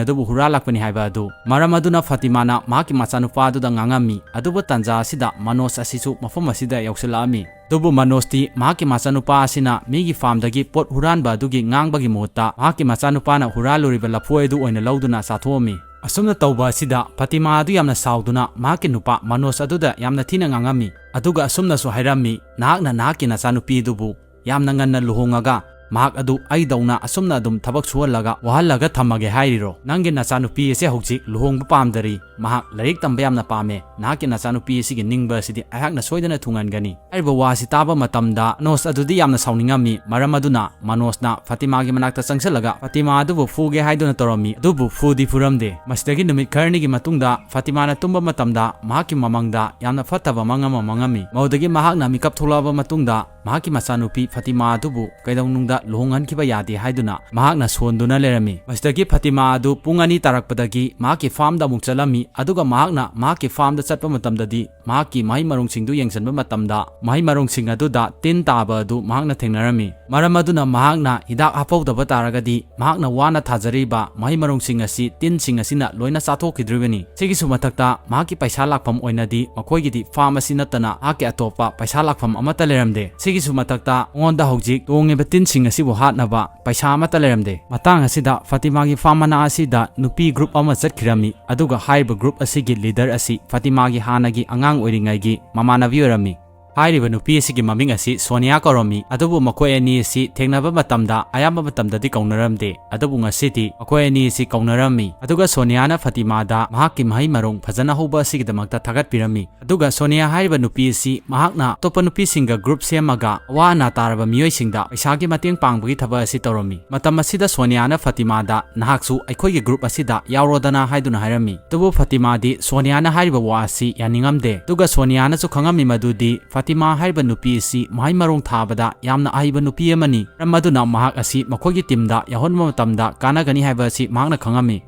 ꯑꯗꯨꯕꯨ ꯍꯨꯔꯥꯜꯂꯛꯄꯅꯤ ꯍꯥꯏꯕ ꯑꯗꯨ꯫ ꯃꯔꯝ ꯑꯗꯨꯅ ꯐꯥꯇꯤꯃꯥꯅ ꯃꯍꯥꯛꯀꯤ ꯃꯆꯥꯅꯨꯄꯥ ꯑꯗꯨꯗ ꯉꯥꯡꯉꯝꯃꯤ꯫ ꯑꯗꯨꯕꯨ ꯇꯟꯖꯥ ꯑꯁꯤꯗ ꯃꯅꯣꯖ ꯑꯁꯤꯁꯨ ꯃꯐꯝ ꯑꯁꯤꯗ ꯌꯧꯁꯤꯜꯂꯛꯑꯝꯃꯤ꯫ ꯑꯗꯨꯕꯨ ꯃꯅꯣꯖꯇꯤ ꯃꯍꯥꯛꯀꯤ ꯃꯆꯥꯅꯨꯄꯥ ꯑꯁꯤꯅ ꯃꯤꯒꯤ ꯐꯥꯔꯝꯗꯒꯤ ꯄꯣꯠ ꯍꯨꯔꯥꯟꯕ ꯑꯗꯨꯒꯤ ꯉꯥꯡꯕꯒꯤ ꯃꯍꯨꯠꯇ ꯃꯍꯥꯛꯀꯤ ꯃꯆꯥꯅꯨꯄꯥꯅ ꯍꯨꯔꯥꯜꯂꯨꯔꯤꯕ ꯂꯐꯣꯏ ꯑꯗꯨ ꯑꯣꯏꯅ ꯂꯧꯗꯨꯅ ꯆꯥꯊꯣꯛꯑꯝꯃꯤ꯫ ꯑꯁꯨꯝꯅ ꯇꯧꯕ ꯑꯁꯤꯗ ꯐꯥꯇꯤꯃꯥ ꯑꯗꯨ ꯌꯥꯝꯅ ꯁꯥꯎꯗꯨꯅ ꯃꯍꯥꯛꯀꯤ ꯅꯨꯄꯥ ꯃꯅꯣꯖ ꯑꯗꯨꯗ ꯌꯥꯝꯅ ꯊꯤꯅ ꯉꯥꯡꯉꯝꯃꯤ꯫ ꯑꯗꯨꯒ ꯑꯁꯨꯝꯅꯁꯨ ꯍꯥꯏꯔꯝꯃꯤ, "ꯅꯍꯥꯛꯅ ꯅꯍꯥꯛꯀꯤ ꯅꯆꯥꯅꯨꯄꯤ ꯑꯗꯨꯕꯨ ꯌꯥꯝꯅ ꯉꯟꯅ ꯂꯨꯍꯣꯡꯉꯒ ꯃꯍꯥꯛ ꯑꯗꯨ ꯑꯩꯗꯧꯅ ꯑꯁꯨꯝꯅ ꯑꯗꯨꯝ ꯊꯕꯛ ꯁꯨꯍꯜꯂꯒ ꯋꯥꯍꯜꯂꯒ ꯊꯝꯃꯒꯦ ꯍꯥꯏꯔꯤꯔꯣ? ꯅꯪꯒꯤ ꯅꯆꯥꯅꯨꯄꯤ ꯑꯁꯦ ꯍꯧꯖꯤꯛ ꯂꯨꯍꯣꯡꯕ ꯄꯥꯝꯗꯔꯤ꯫ ꯃꯍꯥꯛ ꯂꯥꯏꯔꯤꯛ ꯇꯝꯕ ꯌꯥꯝꯅ ꯄꯥꯝꯃꯦ꯫ ꯅꯍꯥꯛꯀꯤ ꯅꯆꯥꯅꯨꯄꯤ ꯑꯁꯤꯒꯤ ꯅꯤꯡꯕ ꯑꯁꯤꯗꯤ ꯑꯩꯍꯥꯛꯅ ꯁꯣꯏꯗꯅ ꯊꯨꯡꯍꯟꯒꯅꯤ꯫" ꯍꯥꯏꯔꯤꯕ ꯋꯥ ꯑꯁꯤ ꯇꯥꯕ ꯃꯇꯝꯗ ꯃꯅꯣꯖ ꯑꯗꯨꯗꯤ ꯌꯥꯝꯅ ꯁꯥꯎꯅꯤꯡꯉꯝꯃꯤ꯫ ꯃꯔꯝ ꯑꯗꯨꯅ ꯃꯅꯣꯖꯅ ꯐꯥꯇꯤꯃꯥꯒꯤ ꯃꯅꯥꯛꯇ ꯆꯪꯁꯤꯜꯂꯒ ꯐꯥꯇꯤꯃꯥ ꯑꯗꯨꯕꯨ ꯐꯨꯒꯦ ꯍꯥꯏꯗꯨꯅ ꯇꯧꯔꯝꯃꯤ꯫ ꯑꯗꯨꯕꯨ ꯐꯨꯗꯤ ꯐꯨꯔꯝꯗꯦ꯫ ꯃꯁꯤꯗꯒꯤ ꯅꯨꯃꯤꯠ ꯈꯔꯅꯤꯒꯤ ꯃꯇꯨꯡꯗ ꯐꯥꯇꯤꯃꯥꯅ ꯇꯨꯝꯕ ꯃꯇꯝꯗ ꯃꯍꯥꯛꯀꯤ ꯃꯃꯪꯗ ꯌꯥꯝꯅ ꯐꯠꯇꯕ ꯃꯪ ꯑꯃ ꯃꯪꯉꯝꯃꯤ꯫ ꯃꯗꯨꯗꯒꯤ ꯃꯍꯥꯛꯅ ꯃꯤꯀꯞ ꯊꯣꯛꯂꯛꯑꯕ ꯃꯇꯨꯡꯗ ꯃꯍꯥꯛꯀꯤ ꯃꯆꯥꯅꯨꯄꯤ ꯐꯥꯇꯤꯃꯥ ꯑꯗꯨꯕꯨ ꯀꯩꯗꯧꯅꯨꯡꯗ ꯂꯨꯍꯣꯡꯍꯟꯈꯤꯕ ꯌꯥꯗꯦ ꯍꯥꯏꯗꯨꯅ ꯃꯍꯥꯛꯅ ꯁꯣꯟꯗꯨꯅ ꯂꯩꯔꯝꯃꯤ꯫ ꯃꯁꯤꯗꯒꯤ ꯐꯥꯇꯤꯃꯥ ꯑꯗꯨ ꯄꯨꯡ ꯑꯅꯤ ꯇꯥꯔꯛꯄꯗꯒꯤ ꯃꯍꯥꯛꯀꯤ ꯐꯥꯔꯝꯗ ꯑꯃꯨꯛ ꯆꯠꯂꯝꯃꯤ꯫ ꯑꯗꯨꯒ ꯃꯍꯥꯛꯅ ꯃꯍꯥꯛꯀꯤ ꯐꯥꯔꯝꯗ ꯆꯠꯄ ꯃꯇꯝꯗꯗꯤ ꯃꯍꯥꯛꯀꯤ ꯃꯍꯩ ꯃꯔꯣꯡꯁꯤꯡꯗꯨ ꯌꯦꯡꯁꯤꯟꯕ ꯃꯇꯝꯗ ꯃꯍꯩ ꯃꯔꯣꯡꯁꯤꯡ ꯑꯗꯨꯗ ꯇꯤꯟ ꯇꯥꯕ ꯑꯗꯨ ꯃꯍꯥꯛꯅ ꯊꯦꯡꯅꯔꯝꯃꯤ꯫ ꯃꯔꯝ ꯑꯗꯨꯅ ꯃꯍꯥꯛꯅ ꯍꯤꯗꯥꯛ ꯍꯥꯞꯍꯧꯗꯕ ꯇꯥꯔꯒꯗꯤ ꯃꯍꯥꯛꯅ ꯋꯥꯅ ꯊꯥꯖꯔꯤꯕ ꯃꯍꯩ ꯃꯔꯣꯡꯁꯤꯡ ꯑꯁꯤ ꯇꯤꯟꯁꯤꯡ ꯑꯁꯤꯅ ꯂꯣꯏꯅ ꯆꯥꯊꯣꯛꯈꯤꯗꯣꯔꯤꯕꯅꯤ꯫ ꯁꯤꯒꯤꯁꯨ ꯃꯊꯛꯇ ꯃꯍꯥꯛꯀꯤ ꯄꯩꯁꯥ ꯂꯥꯛꯐꯝ ꯑꯣꯏꯅꯗꯤ ꯃꯈꯣꯏꯒꯤꯗꯤ ꯐꯥꯔꯝ ꯑꯁꯤ ꯅꯠꯇꯅ ꯃꯍꯥꯛꯀꯤ ꯑꯇꯣꯞꯄ ꯄꯩꯁꯥ ꯂꯥꯛꯐꯝ ꯑꯃꯠꯇ ꯂꯩꯔꯝꯗꯦ꯫ ꯁꯤꯒꯤꯁꯨ ꯃꯊꯛꯇ ꯃꯉꯣꯟꯗ ꯍꯧꯖꯤꯛ ꯇꯣꯡꯉꯤꯕ ꯇꯤꯟꯁꯤꯡ ꯑꯁꯤꯕꯨ ꯍꯥꯠꯅꯕ ꯄꯩꯁꯥ ꯑꯃꯠꯇ ꯂꯩꯔꯝꯗꯦ꯫ ꯃꯇꯥꯡ ꯑꯁꯤꯗ ꯐꯥꯇꯤꯃꯥꯒꯤ ꯐꯥꯔꯝ ꯃꯅꯥ ꯑꯁꯤꯗ ꯅꯨꯄꯤ ꯒ꯭ꯔꯨꯞ ꯑꯃ ꯆꯠꯈꯤꯔꯝꯃꯤ, ꯑꯗꯨꯒ ꯍꯥꯏꯔꯤꯕ ꯒ꯭ꯔꯨꯞ ꯑꯁꯤꯒꯤ ꯂꯤꯗꯔ ꯑꯁꯤ ꯐꯥꯇꯤꯃꯥꯒꯤ ꯍꯥꯟꯅꯒꯤ ꯑꯉꯥꯡ ꯑꯣꯏꯔꯤꯉꯩꯒꯤ ꯃꯃꯥꯟꯅꯕꯤ ꯑꯣꯏꯔꯝꯃꯤ꯫ ꯍꯥꯏꯔꯤꯕ ꯅꯨꯄꯤ ꯑꯁꯤꯒꯤ ꯃꯃꯤꯡ ꯑꯁꯤ ꯁꯣꯅꯤꯌꯥ ꯀꯧꯔꯝꯃꯤ꯫ ꯑꯗꯨꯕꯨ ꯃꯈꯣꯏ ꯑꯅꯤ ꯑꯁꯤ ꯊꯦꯡꯅꯕ ꯃꯇꯝꯗ ꯑꯌꯥꯝꯕ ꯃꯇꯝꯗꯗꯤ ꯀꯧꯅꯔꯝꯗꯦ꯫ ꯑꯗꯨꯕꯨ ꯉꯁꯤꯗꯤ ꯃꯈꯣꯏ ꯑꯅꯤ ꯑꯁꯤ ꯀꯧꯅꯔꯝꯃꯤ꯫ ꯑꯗꯨꯒ ꯁꯣꯅꯤꯌꯥꯅ ꯐꯥꯇꯤꯃꯥꯗ ꯃꯍꯥꯛꯀꯤ ꯃꯍꯩ ꯃꯔꯣꯡ ꯐꯖꯅ ꯍꯧꯕ ꯑꯁꯤꯒꯤꯗꯃꯛꯇ ꯊꯥꯒꯠꯄꯤꯔꯝꯃꯤ꯫ ꯑꯗꯨꯒ ꯁꯣꯅꯤꯌꯥ ꯍꯥꯏꯔꯤꯕ ꯅꯨꯄꯤ ꯑꯁꯤ ꯃꯍꯥꯛꯅ ꯑꯇꯣꯞꯄ ꯅꯨꯄꯤꯁꯤꯡꯒ group ꯁꯦꯝꯃꯒ ꯑꯋꯥ ꯑꯅꯥ ꯇꯥꯔꯕ ꯃꯤꯑꯣꯏꯁꯤꯡꯗ ꯄꯩꯁꯥꯒꯤ ꯃꯇꯦꯡ ꯄꯥꯡꯕꯒꯤ ꯊꯕꯛ ꯑꯁꯤ ꯇꯧꯔꯝꯃꯤ꯫ ꯃꯇꯝ ꯑꯁꯤꯗ ꯁꯣꯅꯤꯌꯥꯅ ꯐꯥꯇꯤꯃꯥꯗ, "ꯅꯍꯥꯛꯁꯨ ꯑꯩꯈꯣꯏꯒꯤ group ꯑꯁꯤꯗ ꯌꯥꯎꯔꯣꯗꯅ" ꯍꯥꯏꯗꯨꯅ ꯍꯥꯏꯔꯝꯃꯤ꯫ ꯑꯗꯨꯕꯨ ꯐꯥꯇꯤꯃꯥꯗꯤ ꯁꯣꯅꯤꯌꯥꯅ ꯍꯥꯏꯔꯤꯕ ꯋꯥ ꯑꯁꯤ ꯌꯥꯅꯤꯡꯉꯝꯗꯦ꯫ ꯑꯗꯨꯒ ꯁꯣꯅꯤꯌꯥꯅꯁꯨ ꯈꯪꯉꯝꯃꯤ ꯃꯗꯨꯗꯤ ꯐꯥꯇꯤꯃꯥ ꯍꯥꯏꯔꯤꯕ ꯅꯨꯄꯤ ꯑꯁꯤ ꯃꯍꯩ ꯃꯔꯣꯡ ꯊꯥꯕꯗ ꯌꯥꯝꯅ ꯑꯍꯩꯕ ꯅꯨꯄꯤ ꯑꯃꯅꯤ꯫ ꯃꯔꯝ ꯑꯗꯨꯅ ꯃꯍꯥꯛ ꯑꯁꯤ ꯃꯈꯣꯏꯒꯤ teamꯗ ꯌꯥꯎꯍꯟꯕ ꯃꯇꯝꯗ ꯀꯥꯟꯅꯒꯅꯤ ꯍꯥꯏꯕ ꯑꯁꯤ ꯃꯍꯥꯛꯅ ꯈꯪꯉꯝꯃꯤ꯫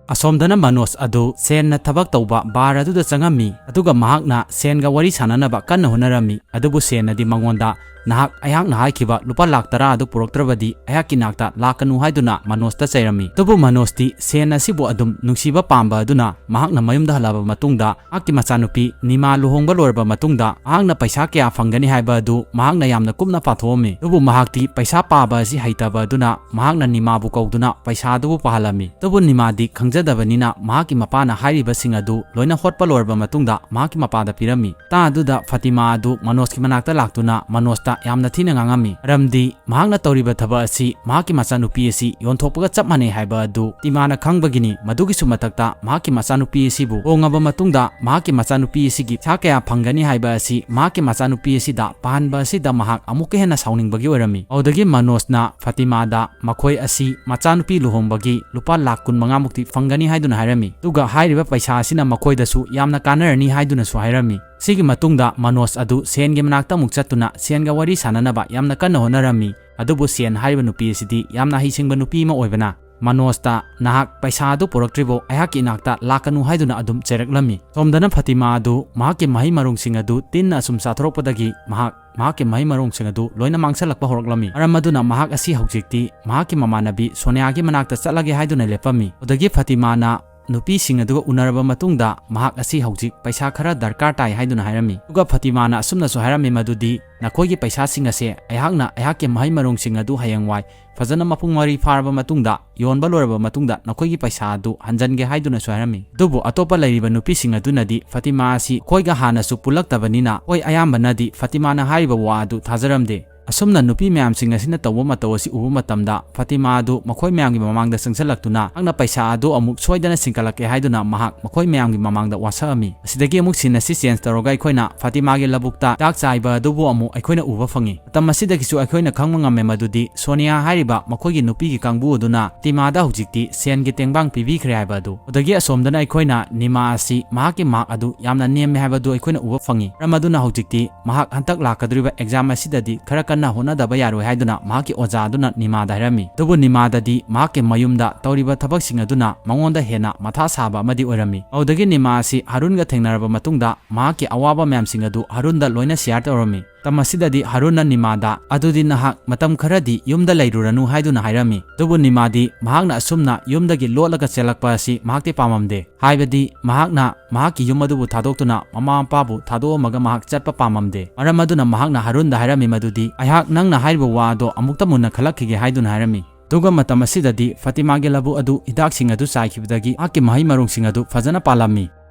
ꯑꯁꯣꯝꯗꯅ ꯃꯅꯣꯖ ꯑꯗꯨ ꯁꯦꯟꯅ ꯊꯕꯛ ꯇꯧꯕ bar ꯑꯗꯨꯗ ꯆꯪꯉꯝꯃꯤ, ꯑꯗꯨꯒ ꯃꯍꯥꯛꯅ ꯁꯦꯟꯒ ꯋꯥꯔꯤ ꯁꯥꯟꯅꯅꯕ ꯀꯟꯅ ꯍꯣꯠꯅꯔꯝꯃꯤ꯫ ꯑꯗꯨꯕꯨ ꯁꯦꯟꯅꯗꯤ ꯃꯉꯣꯟꯗ, "ꯅꯍꯥꯛ ꯑꯩꯍꯥꯛꯅ ꯍꯥꯏꯈꯤꯕ ꯂꯨꯄꯥ ꯂꯥꯈ ꯇꯔꯥ ꯑꯗꯨ ꯄꯨꯔꯛꯇ꯭ꯔꯕꯗꯤ ꯑꯩꯍꯥꯛꯀꯤ ꯅꯥꯛꯇ ꯂꯥꯛꯀꯅꯨ" ꯍꯥꯏꯗꯨꯅ ꯃꯅꯣꯖꯇ ꯆꯩꯔꯝꯃꯤ꯫ ꯑꯗꯨꯕꯨ ꯃꯅꯣꯖꯇꯤ ꯁꯦꯟ ꯑꯁꯤꯕꯨ ꯑꯗꯨꯝ ꯅꯨꯡꯁꯤꯕ ꯄꯥꯝꯕ ꯑꯗꯨꯅ ꯃꯍꯥꯛꯅ ꯃꯌꯨꯝꯗ ꯍꯜꯂꯛꯂꯕ ꯃꯇꯨꯡꯗ ꯃꯍꯥꯛꯀꯤ ꯃꯆꯥꯅꯨꯄꯤ ꯅꯤꯃꯥ ꯂꯨꯍꯣꯡꯕ ꯂꯣꯏꯔꯕ ꯃꯇꯨꯡꯗ ꯃꯍꯥꯛꯅ ꯄꯩꯁꯥ ꯀꯌꯥ ꯐꯪꯒꯅꯤ ꯍꯥꯏꯕ ꯑꯗꯨ ꯃꯍꯥꯛꯅ ꯌꯥꯝꯅ ꯀꯨꯞꯅ ꯄꯥꯊꯣꯛꯑꯝꯃꯤ꯫ ꯑꯗꯨꯕꯨ ꯃꯍꯥꯛꯇꯤ ꯄꯩꯁꯥ ꯄꯥꯕ ꯑꯁꯤ ꯍꯩꯇꯕ ꯑꯗꯨꯅ ꯃꯍꯥꯛꯅ ꯅꯤꯃꯥꯕꯨ ꯀꯧꯗꯨꯅ ꯄꯩꯁꯥ ꯑꯗꯨꯕꯨ ꯄꯥꯍꯜꯂꯝꯃꯤ꯫ ꯑꯗꯨꯕꯨ ꯅꯤꯃꯥꯗꯤ ꯈꯪꯖꯗꯕꯅꯤꯅ ꯃꯍꯥꯛꯀꯤ ꯃꯄꯥꯅ ꯍꯥꯏꯔꯤꯕꯁꯤꯡ ꯑꯗꯨ ꯂꯣꯏꯅ ꯍꯣꯠꯄ ꯂꯣꯏꯔꯕ ꯃꯇꯨꯡꯗ ꯃꯍꯥꯛꯀꯤ ꯃꯄꯥꯗ ꯄꯤꯔꯝꯃꯤ꯫ ꯃꯇꯥꯡ ꯑꯗꯨꯗ ꯐꯥꯇꯤꯃꯥ ꯑꯗꯨ ꯃꯅꯣꯖꯀꯤ ꯃꯅꯥꯛꯇ ꯂꯥꯛꯇꯨꯅ ꯃꯅꯣꯖꯇ ꯌꯥꯝꯅ ꯊꯤꯅ ꯉꯥꯡꯉꯝꯃꯤ꯫ ꯃꯔꯝꯗꯤ ꯃꯍꯥꯛꯅ ꯇꯧꯔꯤꯕ ꯊꯕꯛ ꯑꯁꯤ ꯃꯍꯥꯛꯀꯤ ꯃꯆꯥꯅꯨꯄꯤ ꯑꯁꯤ ꯌꯣꯟꯊꯣꯛꯄꯒ ꯆꯞ ꯃꯥꯟꯅꯩ ꯍꯥꯏꯕ ꯑꯗꯨ ꯐꯥꯇꯤꯃꯥꯅ ꯈꯪꯕꯒꯤꯅꯤ꯫ ꯃꯗꯨꯒꯤꯁꯨ ꯃꯊꯛꯇ ꯃꯍꯥꯛꯀꯤ ꯃꯆꯥꯅꯨꯄꯤ ꯑꯁꯤꯕꯨ ꯂꯨꯍꯣꯡꯉꯕ ꯃꯇꯨꯡꯗ ꯃꯍꯥꯛꯀꯤ ꯃꯆꯥꯅꯨꯄꯤ ꯑꯁꯤꯒꯤ ꯄꯩꯁꯥ ꯀꯌꯥ ꯐꯪꯒꯅꯤ ꯍꯥꯏꯕ ꯑꯁꯤ ꯃꯍꯥꯛꯀꯤ ꯃꯆꯥꯅꯨꯄꯤ ꯑꯁꯤꯗ ꯄꯥꯍꯟꯕ ꯑꯁꯤꯗ ꯃꯍꯥꯛ ꯑꯃꯨꯛꯀ ꯍꯦꯟꯅ ꯁꯥꯎꯅꯤꯡꯕꯒꯤ ꯑꯣꯏꯔꯝꯃꯤ꯫ ꯑꯗꯨꯗꯒꯤ ꯃꯅꯣꯖꯅ ꯐꯥꯇꯤꯃꯥꯗ ꯃꯈꯣꯏ ꯑꯁꯤ ꯃꯆꯥꯅꯨꯄꯤ ꯂꯨꯍꯣꯡꯕꯒꯤ ꯂꯨꯄꯥ ꯂꯥꯈ ꯀꯨꯟ ꯃꯉꯥ ꯃꯨꯛꯇꯤ ꯐꯪꯒꯅꯤ ꯍꯥꯏꯗꯨꯅ ꯍꯥꯏꯔꯝꯃꯤ꯫ ꯑꯗꯨꯒ ꯍꯥꯏꯔꯤꯕ ꯄꯩꯁꯥ ꯑꯁꯤꯅ ꯃꯈꯣꯏꯗꯁꯨ ꯌꯥꯝꯅ ꯀꯥꯟꯅꯔꯅꯤ ꯍꯥꯏꯗꯨꯅꯁꯨ ꯍꯥꯏꯔꯝꯃꯤ꯫ ꯁꯤꯒꯤ ꯃꯇꯨꯡꯗ ꯃꯅꯣꯖ ꯑꯗꯨ ꯁꯦꯟꯒꯤ ꯃꯅꯥꯛꯇ ꯑꯃꯨꯛ ꯆꯠꯇꯨꯅ ꯁꯦꯟꯒ ꯋꯥꯔꯤ ꯁꯥꯟꯅꯅꯕ ꯌꯥꯝꯅ ꯀꯟꯅ ꯍꯣꯠꯅꯔꯝꯃꯤ꯫ ꯑꯗꯨꯕꯨ ꯁꯦꯟ ꯍꯥꯏꯔꯤꯕ ꯅꯨꯄꯤ ꯑꯁꯤꯗꯤ ꯌꯥꯝꯅ ꯍꯩꯁꯤꯡꯕ ꯅꯨꯄꯤ ꯑꯃ ꯑꯣꯏꯕꯅ ꯃꯅꯣꯖꯇ, "ꯅꯍꯥꯛ ꯄꯩꯁꯥ ꯑꯗꯨ ꯄꯨꯔꯛꯇ꯭ꯔꯤꯕꯣ ꯑꯩꯍꯥꯛꯀꯤ ꯏꯅꯥꯛꯇ ꯂꯥꯛꯀꯅꯨ" ꯍꯥꯏꯗꯨꯅ ꯑꯗꯨꯝ ꯆꯩꯔꯛꯂꯝꯃꯤ꯫ ꯁꯣꯝꯗꯅ ꯐꯥꯇꯤꯃꯥ ꯑꯗꯨ ꯃꯍꯥꯛꯀꯤ ꯃꯍꯩ ꯃꯔꯣꯡꯁꯤꯡ ꯑꯗꯨ ꯇꯤꯟꯅ ꯑꯁꯨꯝ ꯆꯥꯊꯣꯔꯛꯄꯗꯒꯤ ꯃꯍꯥꯛ ꯃꯍꯥꯛꯀꯤ ꯃꯍꯩ ꯃꯔꯣꯡꯁꯤꯡ ꯑꯗꯨ ꯂꯣꯏꯅ ꯃꯥꯡꯁꯤꯜꯂꯛꯄ ꯍꯧꯔꯛꯂꯝꯃꯤ꯫ ꯃꯔꯝ ꯑꯗꯨꯅ ꯃꯍꯥꯛ ꯑꯁꯤ ꯍꯧꯖꯤꯛꯇꯤ ꯃꯍꯥꯛꯀꯤ ꯃꯃꯥꯟꯅꯕꯤ ꯁꯣꯅꯤꯌꯥꯒꯤ ꯃꯅꯥꯛꯇ ꯆꯠꯂꯒꯦ ꯍꯥꯏꯗꯨꯅ ꯂꯦꯞꯄꯝꯃꯤ꯫ ꯑꯗꯨꯗꯒꯤ ꯐꯥꯇꯤꯃꯥꯅ ꯅꯨꯄꯤꯁꯤꯡ ꯑꯗꯨꯒ ꯎꯅꯔꯕ ꯃꯇꯨꯡꯗ ꯃꯍꯥꯛ ꯑꯁꯤ ꯍꯧꯖꯤꯛ ꯄꯩꯁꯥ ꯈꯔ ꯗꯔꯀꯥꯔ ꯇꯥꯏ ꯍꯥꯏꯗꯨꯅ ꯍꯥꯏꯔꯝꯃꯤ꯫ ꯑꯗꯨꯒ ꯐꯥꯇꯤꯃꯥꯅ ꯑꯁꯨꯝꯅꯁꯨ ꯍꯥꯏꯔꯝꯃꯤ ꯃꯗꯨꯗꯤ, "ꯅꯈꯣꯏꯒꯤ ꯄꯩꯁꯥꯁꯤꯡ ꯑꯁꯦ ꯑꯩꯍꯥꯛꯅ ꯑꯩꯍꯥꯛꯀꯤ ꯃꯍꯩ ꯃꯔꯣꯡꯁꯤꯡ ꯑꯗꯨ ꯍꯌꯦꯡꯋꯥꯏ ꯐꯖꯅ ꯃꯄꯨꯡ ꯃꯔꯩ ꯐꯥꯔꯕ ꯃꯇꯨꯡꯗ, ꯌꯣꯟꯕ ꯂꯣꯏꯔꯕ ꯃꯇꯨꯡꯗ ꯅꯈꯣꯏꯒꯤ ꯄꯩꯁꯥ ꯑꯗꯨ ꯍꯟꯖꯟꯒꯦ" ꯍꯥꯏꯗꯨꯅꯁꯨ ꯍꯥꯏꯔꯝꯃꯤ꯫ ꯑꯗꯨꯕꯨ ꯑꯇꯣꯞꯄ ꯂꯩꯔꯤꯕ ꯅꯨꯄꯤꯁꯤꯡ ꯑꯗꯨꯅꯗꯤ, "ꯐꯥꯇꯤꯃꯥ ꯑꯁꯤ ꯑꯩꯈꯣꯏꯒ ꯍꯥꯟꯅꯁꯨ ꯄꯨꯜꯂꯛꯇꯕꯅꯤꯅ, ꯑꯩꯈꯣꯏ ꯑꯌꯥꯝꯕꯅꯗꯤ ꯐꯥꯇꯤꯃꯥꯅ ꯍꯥꯏꯔꯤꯕ ꯋꯥ ꯑꯗꯨ ꯊꯥꯖꯔꯝꯗꯦ꯫ ꯑꯁꯨꯝꯅ ꯅꯨꯄꯤ ꯃꯌꯥꯝꯁꯤꯡ ꯑꯁꯤꯅ ꯇꯧꯕ ꯃꯇꯧ ꯑꯁꯤ ꯎꯕ ꯃꯇꯝꯗ ꯐꯥꯇꯤꯃꯥ ꯑꯗꯨ ꯃꯈꯣꯏ ꯃꯌꯥꯝꯒꯤ ꯃꯃꯥꯡꯗ ꯆꯪꯁꯤꯜꯂꯛꯇꯨꯅ, ꯅꯍꯥꯛꯅ ꯄꯩꯁꯥ ꯑꯗꯨ ꯑꯃꯨꯛ ꯁꯣꯏꯗꯅ ꯁꯤꯡꯀꯠꯂꯛꯀꯦ" ꯍꯥꯏꯗꯨꯅ ꯃꯍꯥꯛ ꯃꯈꯣꯏ ꯃꯌꯥꯝꯒꯤ ꯃꯃꯥꯡꯗ ꯋꯥꯁꯛꯑꯝꯃꯤ꯫ ꯑꯁꯤꯗꯒꯤ ꯑꯃꯨꯛ scene ꯑꯁꯤ change ꯇꯧꯔꯒ ꯑꯩꯈꯣꯏꯅ ꯐꯥꯇꯤꯃꯥꯒꯤ ꯂꯧꯕꯨꯛꯇ ꯍꯤꯗꯥꯛ ꯆꯥꯏꯕ ꯑꯗꯨꯕꯨ ꯑꯃꯨꯛ ꯑꯩꯈꯣꯏꯅ ꯎꯕ ꯐꯪꯉꯤ꯫ ꯃꯇꯝ ꯑꯁꯤꯗꯒꯤꯁꯨ ꯑꯩꯈꯣꯏꯅ ꯈꯪꯕ ꯉꯝꯃꯦ ꯃꯗꯨꯗꯤ ꯁꯣꯅꯤꯌꯥ ꯍꯥꯏꯔꯤꯕ ꯃꯈꯣꯏꯒꯤ ꯅꯨꯄꯤꯒꯤ ꯀꯥꯡꯕꯨ ꯑꯗꯨꯅ ꯐꯥꯇꯤꯃꯥꯗ ꯍꯧꯖꯤꯛꯇꯤ ꯁꯦꯟꯒꯤ ꯇꯦꯡꯕꯥꯡ ꯄꯤꯕꯤꯈ꯭ꯔꯦ ꯍꯥꯏꯕ ꯑꯗꯨ꯫ ꯑꯗꯒꯤ ꯑꯁꯣꯝꯗꯅ ꯑꯩꯈꯣꯏꯅ ꯅꯤꯃꯥ ꯑꯁꯤ ꯃꯍꯥꯛꯀꯤ mark ꯑꯗꯨ ꯌꯥꯝꯅ ꯅꯦꯝꯃꯦ ꯍꯥꯏꯕꯗꯨ ꯑꯩꯈꯣꯏꯅ ꯎꯕ ꯐꯪꯉꯤ꯫ ꯃꯔꯝ ꯑꯗꯨꯅ ꯍꯧꯖꯤꯛꯇꯤ ꯃꯍꯥꯛ ꯍꯟꯇꯛ ꯂꯥꯛꯀꯗꯧꯔꯤꯕ exam ꯑꯁꯤꯗꯗꯤ ꯈꯔ ꯀꯟꯅ ꯍꯣꯠꯅꯗꯕ ꯌꯥꯔꯣꯏ ꯍꯥꯏꯗꯨꯅ ꯃꯍꯥꯛꯀꯤ ꯑꯣꯖꯥ ꯑꯗꯨꯅ ꯅꯤꯃꯥꯗ ꯍꯥꯏꯔꯝꯃꯤ꯫ ꯑꯗꯨꯕꯨ ꯅꯤꯃꯥꯗꯗꯤ ꯃꯍꯥꯛꯀꯤ ꯃꯌꯨꯝꯗ ꯇꯧꯔꯤꯕ ꯊꯕꯛꯁꯤꯡ ꯑꯗꯨꯅ ꯃꯉꯣꯟꯗ ꯍꯦꯟꯅ ꯃꯊꯥ ꯁꯥꯕ ꯑꯃꯗꯤ ꯑꯣꯏꯔꯝꯃꯤ꯫ ꯑꯗꯨꯗꯒꯤ ꯅꯤꯃꯥ ꯑꯁꯤ ꯍꯥꯔꯨꯟꯒ ꯊꯦꯡꯅꯔꯕ ꯃꯇꯨꯡꯗ ꯃꯍꯥꯛꯀꯤ ꯑꯋꯥꯕ ꯃꯌꯥꯝꯁꯤꯡ ꯑꯗꯨ ꯍꯥꯔꯨꯟꯗ ꯂꯣꯏꯅ share ꯇꯧꯔꯝꯃꯤ꯫ ꯃꯇꯝ ꯑꯁꯤꯗꯗꯤ ꯍꯥꯔꯨꯟꯅ ꯅꯤꯃꯥꯗ, "ꯑꯗꯨꯗꯤ ꯅꯍꯥꯛ ꯃꯇꯝ ꯈꯔꯗꯤ ꯌꯨꯝꯗ ꯂꯩꯔꯨꯔꯅꯨ" ꯍꯥꯏꯗꯨꯅ ꯍꯥꯏꯔꯝꯃꯤ꯫ ꯑꯗꯨꯕꯨ ꯅꯤꯃꯥꯗꯤ ꯃꯍꯥꯛꯅ ꯑꯁꯨꯝꯅ ꯌꯨꯝꯗꯒꯤ ꯂꯣꯠꯂꯒ ꯆꯦꯜꯂꯛꯄ ꯑꯁꯤ ꯃꯍꯥꯛꯇꯤ ꯄꯥꯝꯃꯝꯗꯦ꯫ ꯍꯥꯏꯕꯗꯤ ꯃꯍꯥꯛꯅ ꯃꯍꯥꯛꯀꯤ ꯌꯨꯝ ꯑꯗꯨꯕꯨ ꯊꯥꯗꯣꯛꯇꯨꯅ ꯃꯃꯥ ꯃꯄꯥꯕꯨ ꯊꯥꯗꯣꯛꯑꯝꯃꯒ ꯃꯍꯥꯛ ꯆꯠꯄ ꯄꯥꯝꯃꯝꯗꯦ꯫ ꯃꯔꯝ ꯑꯗꯨꯅ ꯃꯍꯥꯛꯅ ꯍꯥꯔꯨꯟꯗ ꯍꯥꯏꯔꯝꯃꯤ ꯃꯗꯨꯗꯤ, "ꯑꯩꯍꯥꯛ ꯅꯪꯅ ꯍꯥꯏꯔꯤꯕ ꯋꯥ ꯑꯗꯣ ꯑꯃꯨꯛꯇ ꯃꯨꯟꯅ ꯈꯜꯂꯛꯈꯤꯒꯦ" ꯍꯥꯏꯗꯨꯅ ꯍꯥꯏꯔꯝꯃꯤ꯫ ꯑꯗꯨꯒ ꯃꯇꯝ ꯑꯁꯤꯗꯗꯤ ꯐꯥꯇꯤꯃꯥꯒꯤ ꯂꯧꯕꯨꯛ ꯑꯗꯨ ꯍꯤꯗꯥꯛꯁꯤꯡ ꯑꯗꯨ ꯆꯥꯏꯈꯤꯕꯗꯒꯤ ꯃꯍꯥꯛꯀꯤ ꯃꯍꯩ ꯃꯔꯣꯡꯁꯤꯡ ꯑꯗꯨ ꯐꯖꯅ ꯄꯥꯜꯂꯝꯃꯤ꯫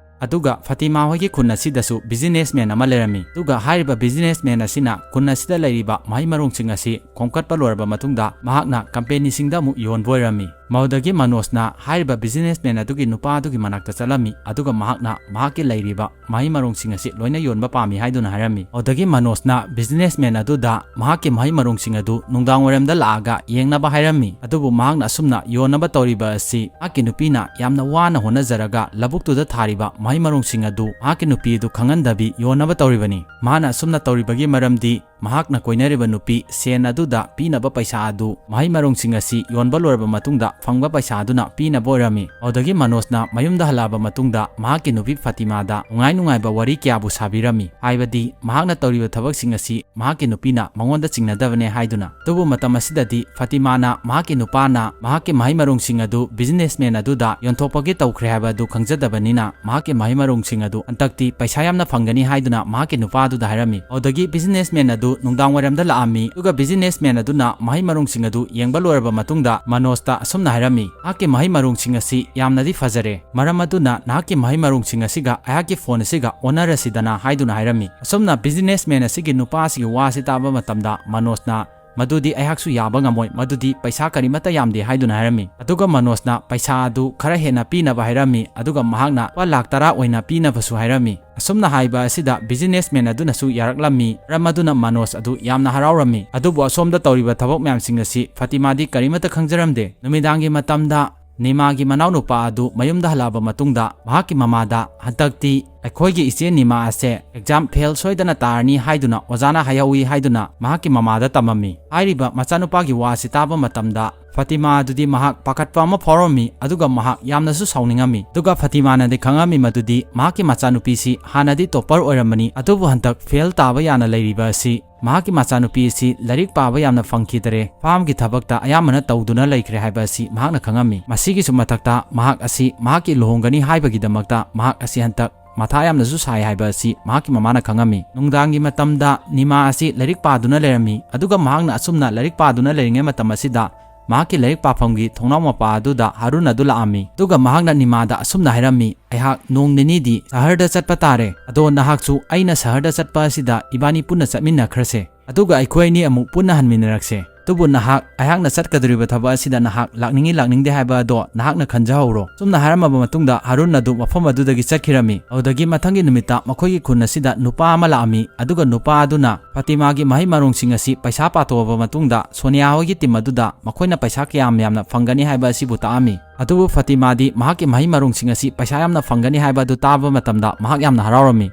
ꯑꯗꯨꯒ ꯐꯥꯇꯤꯃꯥ ꯍꯣꯏꯒꯤ ꯈꯨꯟ ꯑꯁꯤꯗꯁꯨ businessman ꯑꯃ ꯂꯩꯔꯝꯃꯤ꯫ ꯑꯗꯨꯒ ꯍꯥꯏꯔꯤꯕ businessman ꯑꯁꯤꯅ ꯈꯨꯟ ꯑꯁꯤꯗ ꯂꯩꯔꯤꯕ ꯃꯍꯩ ꯃꯔꯣꯡꯁꯤꯡ ꯑꯁꯤ ꯈꯣꯝꯀꯠꯄ ꯂꯣꯏꯔꯕ ꯃꯇꯨꯡꯗ ꯃꯍꯥꯛꯅ companyꯁꯤꯡꯗ ꯑꯃꯨꯛ ꯌꯣꯟꯕ ꯑꯣꯏꯔꯝꯃꯤ꯫ ꯃꯗꯨꯗꯒꯤ ꯃꯅꯣꯖꯅ ꯍꯥꯏꯔꯤꯕ businessman ꯑꯗꯨꯒꯤ ꯅꯨꯄꯥ ꯑꯗꯨꯒꯤ ꯃꯅꯥꯛꯇ ꯆꯠꯂꯝꯃꯤ, ꯑꯗꯨꯒ ꯃꯍꯥꯛꯅ ꯃꯍꯥꯛꯀꯤ ꯂꯩꯔꯤꯕ ꯃꯍꯩ ꯃꯔꯣꯡꯁꯤꯡ ꯑꯁꯤ ꯂꯣꯏꯅ ꯌꯣꯟꯕ ꯄꯥꯝꯃꯤ ꯍꯥꯏꯗꯨꯅ ꯍꯥꯏꯔꯝꯃꯤ꯫ ꯑꯗꯨꯗꯒꯤ ꯃꯅꯣꯖꯅ businessman ꯑꯗꯨꯗ ꯃꯍꯥꯛꯀꯤ ꯃꯍꯩ ꯃꯔꯣꯡꯁꯤꯡ ꯑꯗꯨ ꯅꯨꯡꯗꯥꯡ ꯋꯥꯏꯔꯝꯗ ꯂꯥꯛꯑꯒ ꯌꯦꯡꯅꯕ ꯍꯥꯏꯔꯝꯃꯤ꯫ ꯑꯗꯨꯕꯨ ꯃꯍꯥꯛꯅ ꯑꯁꯨꯝꯅ ꯌꯣꯟꯅꯕ ꯇꯧꯔꯤꯕ ꯑꯁꯤ ꯃꯍꯥꯛꯀꯤ ꯅꯨꯄꯤꯅ ꯌꯥꯝꯅ ꯋꯥꯅ ꯍꯣꯠꯅꯖꯔꯒ ꯂꯧꯕꯨꯛꯇꯨꯗ ꯊꯥꯔꯤꯕ ꯃꯍꯩ ꯃꯔꯣꯡꯁꯤꯡ ꯑꯗꯨ ꯃꯍꯥꯛꯀꯤ ꯅꯨꯄꯤ ꯑꯗꯨ ꯈꯪꯍꯟꯗꯕꯤ ꯌꯣꯟꯅꯕ ꯇꯧꯔꯤꯕꯅꯤ꯫ ꯃꯍꯥꯛꯅ ꯑꯁꯨꯝꯅ ꯇꯧꯔꯤꯕꯒꯤ ꯃꯔꯝꯗꯤ ꯃꯍꯥꯛꯅ ꯀꯣꯏꯅꯔꯤꯕ ꯅꯨꯄꯤ ꯁꯦꯟ ꯑꯗꯨꯗ ꯄꯤꯅꯕ ꯄꯩꯁꯥ ꯑꯗꯨ ꯃꯍꯩ ꯃꯔꯣꯡꯁꯤꯡ ꯑꯁꯤ ꯌꯣꯟꯕ ꯂꯣꯏꯔꯕ ꯃꯇꯨꯡꯗ ꯐꯪꯕ ꯄꯩꯁꯥ ꯑꯗꯨꯅ ꯄꯤꯅꯕ ꯑꯣꯏꯔꯝꯃꯤ꯫ ꯑꯗꯨꯗꯒꯤ ꯃꯅꯣꯖꯅ ꯃꯌꯨꯝꯗ ꯍꯜꯂꯛꯑꯕ ꯃꯇꯨꯡꯗ ꯃꯍꯥꯛꯀꯤ ꯅꯨꯄꯤ ꯐꯥꯇꯤꯃꯥꯗ ꯅꯨꯡꯉꯥꯏ ꯅꯨꯡꯉꯥꯏꯕ ꯋꯥꯔꯤ ꯀꯌꯥꯕꯨ ꯁꯥꯕꯤꯔꯝꯃꯤ, ꯍꯥꯏꯕꯗꯤ ꯃꯍꯥꯛꯅ ꯇꯧꯔꯤꯕ ꯊꯕꯛꯁꯤꯡ ꯑꯁꯤ ꯃꯍꯥꯛꯀꯤ ꯅꯨꯄꯤꯅ ꯃꯉꯣꯟꯗ ꯆꯤꯡꯅꯗꯕꯅꯦ ꯍꯥꯏꯗꯨꯅ꯫ ꯑꯗꯨꯕꯨ ꯃꯇꯝ ꯑꯁꯤꯗꯗꯤ ꯐꯥꯇꯤꯃꯥꯅ ꯃꯍꯥꯛꯀꯤ ꯅꯨꯄꯥꯅ ꯃꯍꯥꯛꯀꯤ ꯃꯍꯩ ꯃꯔꯣꯡꯁꯤꯡ ꯑꯗꯨ businessman ꯑꯗꯨꯗ ꯌꯣꯟꯊꯣꯛꯄꯒꯤ ꯇꯧꯈ꯭ꯔꯦ ꯍꯥꯏꯕ ꯑꯗꯨ ꯈꯪꯖꯗꯕꯅꯤꯅ, ꯃꯍꯥꯛꯀꯤ ꯃꯍꯩ ꯃꯔꯣꯡꯁꯤꯡ ꯑꯗꯨ ꯍꯟꯗꯛꯇꯤ ꯄꯩꯁꯥ ꯌꯥꯝꯅ ꯐꯪꯒꯅꯤ ꯍꯥꯏꯗꯨꯅ ꯃꯍꯥꯛꯀꯤ ꯅꯨꯄꯥ ꯑꯗꯨꯗ ꯍꯥꯏꯔꯝꯃꯤ꯫ ꯑꯗꯨꯗꯒꯤ businessman ꯑꯗꯨ ꯅꯨꯡꯗꯥꯡ ꯋꯥꯏꯔꯝꯗ ꯂꯥꯛꯑꯝꯃꯤ, ꯑꯗꯨꯒ businessman ꯑꯗꯨꯅ ꯃꯍꯩ ꯃꯔꯣꯡꯁꯤꯡ ꯑꯗꯨ ꯌꯦꯡꯕ ꯂꯣꯏꯔꯕ ꯃꯇꯨꯡꯗ ꯃꯅꯣꯖꯇ ꯑꯁꯨꯝꯅ ꯍꯥꯏꯔꯝꯃꯤ, "ꯅꯍꯥꯛꯀꯤ ꯃꯍꯩ ꯃꯔꯣꯡꯁꯤꯡ ꯑꯁꯤ ꯌꯥꯝꯅꯗꯤ ꯐꯖꯔꯦ, ꯃꯔꯝ ꯑꯗꯨꯅ ꯅꯍꯥꯛꯀꯤ ꯃꯍꯩ ꯃꯔꯣꯡꯁꯤꯡ ꯑꯁꯤꯒ ꯑꯩꯍꯥꯛꯀꯤ ꯐꯣꯟ ꯑꯁꯤꯒ ꯑꯣꯟꯅꯔꯁꯤꯗꯅ" ꯍꯥꯏꯗꯨꯅ ꯍꯥꯏꯔꯝꯃꯤ꯫ ꯑꯁꯨꯝꯅ businessman ꯑꯁꯤꯒꯤ ꯅꯨꯄꯥ ꯑꯁꯤꯒꯤ ꯋꯥ ꯑꯁꯤ ꯇꯥꯕ ꯃꯇꯝꯗ ꯃꯅꯣꯖꯅ, "ꯃꯗꯨꯗꯤ ꯑꯩꯍꯥꯛꯁꯨ ꯌꯥꯕ ꯉꯝꯃꯣꯏ, ꯃꯗꯨꯗꯤ ꯄꯩꯁꯥ ꯀꯔꯤꯃꯠꯇ ꯌꯥꯝꯗꯦ" ꯍꯥꯏꯗꯨꯅ ꯍꯥꯏꯔꯝꯃꯤ꯫ ꯑꯗꯨꯒ ꯃꯅꯣꯖꯅ ꯄꯩꯁꯥ ꯑꯗꯨ ꯈꯔ ꯍꯦꯟꯅ ꯄꯤꯅꯕ ꯍꯥꯏꯔꯝꯃꯤ, ꯑꯗꯨꯒ ꯃꯍꯥꯛꯅ ꯂꯨꯄꯥ ꯂꯥꯈ ꯇꯔꯥ ꯑꯣꯏꯅ ꯄꯤꯅꯕꯁꯨ ꯍꯥꯏꯔꯝꯃꯤ꯫ ꯑꯁꯨꯝꯅ ꯍꯥꯏꯕ ꯑꯁꯤꯗ businessman ꯑꯗꯨꯅꯁꯨ ꯌꯥꯔꯛꯂꯝꯃꯤ, ꯃꯔꯝ ꯑꯗꯨꯅ ꯃꯅꯣꯖ ꯑꯗꯨ ꯌꯥꯝꯅ ꯍꯔꯥꯎꯔꯝꯃꯤ꯫ ꯑꯗꯨꯕꯨ ꯑꯁꯣꯝꯗ ꯇꯧꯔꯤꯕ ꯊꯕꯛ ꯃꯌꯥꯝꯁꯤꯡ ꯑꯁꯤ ꯐꯥꯇꯤꯃꯥꯗꯤ ꯀꯔꯤꯃꯠꯇ ꯈꯪꯖꯔꯝꯗꯦ꯫ ꯅꯨꯃꯤꯗꯥꯡꯒꯤ ꯃꯇꯝꯗ ꯅꯤꯃꯥꯒꯤ ꯃꯅꯥꯎꯅꯨꯄꯥ ꯑꯗꯨ ꯃꯌꯨꯝꯗ ꯍꯜꯂꯛꯑꯕ ꯃꯇꯨꯡꯗ ꯃꯍꯥꯛꯀꯤ ꯃꯃꯥꯗ, "ꯍꯟꯗꯛꯇꯤ ꯑꯩꯈꯣꯏꯒꯤ ꯏꯆꯦ ꯅꯤꯃꯥ ꯑꯁꯦ exam fail ꯁꯣꯏꯗꯅ ꯇꯥꯔꯅꯤ" ꯍꯥꯏꯗꯨꯅ ꯑꯣꯖꯥꯅ ꯍꯥꯏꯍꯧꯏ ꯍꯥꯏꯗꯨꯅ ꯃꯍꯥꯛꯀꯤ ꯃꯃꯥꯗ ꯇꯝꯃꯝꯃꯤ꯫ ꯍꯥꯏꯔꯤꯕ ꯃꯆꯥꯅꯨꯄꯥꯒꯤ ꯋꯥ ꯑꯁꯤ ꯇꯥꯕ ꯃꯇꯝꯗ ꯐꯥꯇꯤꯃꯥ ꯑꯗꯨꯗꯤ ꯃꯍꯥꯛ ꯄꯥꯈꯠꯄ ꯑꯃ ꯐꯥꯎꯔꯝꯃꯤ, ꯑꯗꯨꯒ ꯃꯍꯥꯛ ꯌꯥꯝꯅꯁꯨ ꯁꯥꯎꯅꯤꯡꯉꯝꯃꯤ꯫ ꯑꯗꯨꯒ ꯐꯥꯇꯤꯃꯥꯅꯗꯤ ꯈꯪꯉꯝꯃꯤ ꯃꯗꯨꯗꯤ ꯃꯍꯥꯛꯀꯤ ꯃꯆꯥꯅꯨꯄꯤꯁꯤ ꯍꯥꯟꯅꯗꯤ topper ꯑꯣꯏꯔꯝꯕꯅꯤ, ꯑꯗꯨꯕꯨ ꯍꯟꯗꯛ fail ꯇꯥꯕ ꯌꯥꯅ ꯂꯩꯔꯤꯕ ꯑꯁꯤ ꯃꯍꯥꯛꯀꯤ ꯃꯆꯥꯅꯨꯄꯤ ꯑꯁꯤ ꯂꯥꯏꯔꯤꯛ ꯄꯥꯕ ꯌꯥꯝꯅ ꯐꯪꯈꯤꯗꯔꯦ, farm ꯒꯤ ꯊꯕꯛꯇ ꯑꯌꯥꯝꯕꯅ ꯇꯧꯗꯨꯅ ꯂꯩꯈ꯭ꯔꯦ ꯍꯥꯏꯕ ꯑꯁꯤ ꯃꯍꯥꯛꯅ ꯈꯪꯉꯝꯃꯤ꯫ ꯃꯁꯤꯒꯤꯁꯨ ꯃꯊꯛꯇ ꯃꯍꯥꯛ ꯑꯁꯤ ꯃꯍꯥꯛꯀꯤ ꯂꯨꯍꯣꯡꯒꯅꯤ ꯍꯥꯏꯕꯒꯤꯗꯃꯛꯇ ꯃꯍꯥꯛ ꯑꯁꯤ ꯍꯟꯗꯛ ꯃꯊꯥ ꯌꯥꯝꯅꯁꯨ ꯁꯥꯏ ꯍꯥꯏꯕ ꯑꯁꯤ ꯃꯍꯥꯛꯀꯤ ꯃꯃꯥꯅ ꯈꯪꯉꯝꯃꯤ꯫ ꯅꯨꯡꯗꯥꯡꯒꯤ ꯃꯇꯝꯗ ꯅꯤꯃꯥ ꯑꯁꯤ ꯂꯥꯏꯔꯤꯛ ꯄꯥꯗꯨꯅ ꯂꯩꯔꯝꯃꯤ, ꯑꯗꯨꯒ ꯃꯍꯥꯛꯅ ꯑꯁꯨꯝꯅ ꯂꯥꯏꯔꯤꯛ ꯄꯥꯗꯨꯅ ꯂꯩꯔꯤꯉꯩ ꯃꯇꯝ ꯑꯁꯤꯗ ꯃꯍꯥꯛꯀꯤ ꯂꯥꯏꯔꯤꯛ ꯄꯥꯐꯝꯒꯤ ꯊꯣꯡꯅꯥꯎ ꯃꯄꯥ ꯑꯗꯨꯗ ꯍꯥꯔꯨꯟ ꯑꯗꯨ ꯂꯥꯛꯑꯝꯃꯤ, ꯑꯗꯨꯒ ꯃꯍꯥꯛꯅ ꯅꯤꯃꯥꯗ ꯑꯁꯨꯝꯅ ꯍꯥꯏꯔꯝꯃꯤ, "ꯑꯩꯍꯥꯛ ꯅꯣꯡ ꯅꯤꯅꯤꯗꯤ ꯁꯍꯔꯗ ꯆꯠꯄ ꯇꯥꯔꯦ, ꯑꯗꯣ ꯅꯍꯥꯛꯁꯨ ꯑꯩꯅ ꯁꯍꯔꯗ ꯆꯠꯄ ꯑꯁꯤꯗ ꯏꯕꯥꯅꯤ ꯄꯨꯟꯅ ꯆꯠꯃꯤꯟꯅꯈ꯭ꯔꯁꯦ, ꯑꯗꯨꯒ ꯑꯩꯈꯣꯏ ꯑꯅꯤ ꯑꯃꯨꯛ ꯄꯨꯟꯅ ꯍꯟꯃꯤꯟꯅꯔꯛꯁꯦ꯫ ꯑꯗꯨꯕꯨ ꯅꯍꯥꯛ ꯑꯩꯍꯥꯛꯅ ꯆꯠꯀꯗꯧꯔꯤꯕ ꯊꯕꯛ ꯑꯁꯤꯗ ꯅꯍꯥꯛ ꯂꯥꯛꯅꯤꯡꯏ ꯂꯥꯛꯅꯤꯡꯗꯦ ꯍꯥꯏꯕ ꯑꯗꯣ ꯅꯍꯥꯛꯅ ꯈꯟꯖꯍꯧꯔꯣ"꯫ ꯁꯨꯝꯅ ꯍꯥꯏꯔꯝꯃꯕ ꯃꯇꯨꯡꯗ ꯍꯥꯔꯨꯟ ꯑꯗꯨ ꯃꯐꯝ ꯑꯗꯨꯗꯒꯤ ꯆꯠꯈꯤꯔꯝꯃꯤ꯫ ꯑꯗꯨꯗꯒꯤ ꯃꯊꯪꯒꯤ ꯅꯨꯃꯤꯠꯇ ꯃꯈꯣꯏꯒꯤ ꯈꯨꯟ ꯑꯁꯤꯗ ꯅꯨꯄꯥ ꯑꯃ ꯂꯥꯛꯑꯝꯃꯤ, ꯑꯗꯨꯒ ꯅꯨꯄꯥ ꯑꯗꯨꯅ ꯐꯥꯇꯤꯃꯥꯒꯤ ꯃꯍꯩ ꯃꯔꯣꯡꯁꯤꯡ ꯑꯁꯤ ꯄꯩꯁꯥ ꯄꯥꯊꯣꯛꯑꯕ ꯃꯇꯨꯡꯗ ꯁꯣꯅꯤꯌꯥ ꯍꯣꯏꯒꯤ team ꯑꯗꯨꯗ ꯃꯈꯣꯏꯅ ꯄꯩꯁꯥ ꯀꯌꯥꯝ ꯌꯥꯝꯅ ꯐꯪꯒꯅꯤ ꯍꯥꯏꯕ ꯑꯁꯤꯕꯨ ꯇꯥꯛꯑꯝꯃꯤ꯫ ꯑꯗꯨꯕꯨ ꯐꯥꯇꯤꯃꯥꯗꯤ ꯃꯍꯥꯛꯀꯤ ꯃꯍꯩ ꯃꯔꯣꯡꯁꯤꯡ ꯑꯁꯤ ꯄꯩꯁꯥ ꯌꯥꯝꯅ ꯐꯪꯒꯅꯤ ꯍꯥꯏꯕ ꯑꯗꯨ ꯇꯥꯕ ꯃꯇꯝꯗ ꯃꯍꯥꯛ ꯌꯥꯝꯅ ꯍꯔꯥꯎꯔꯝꯃꯤ꯫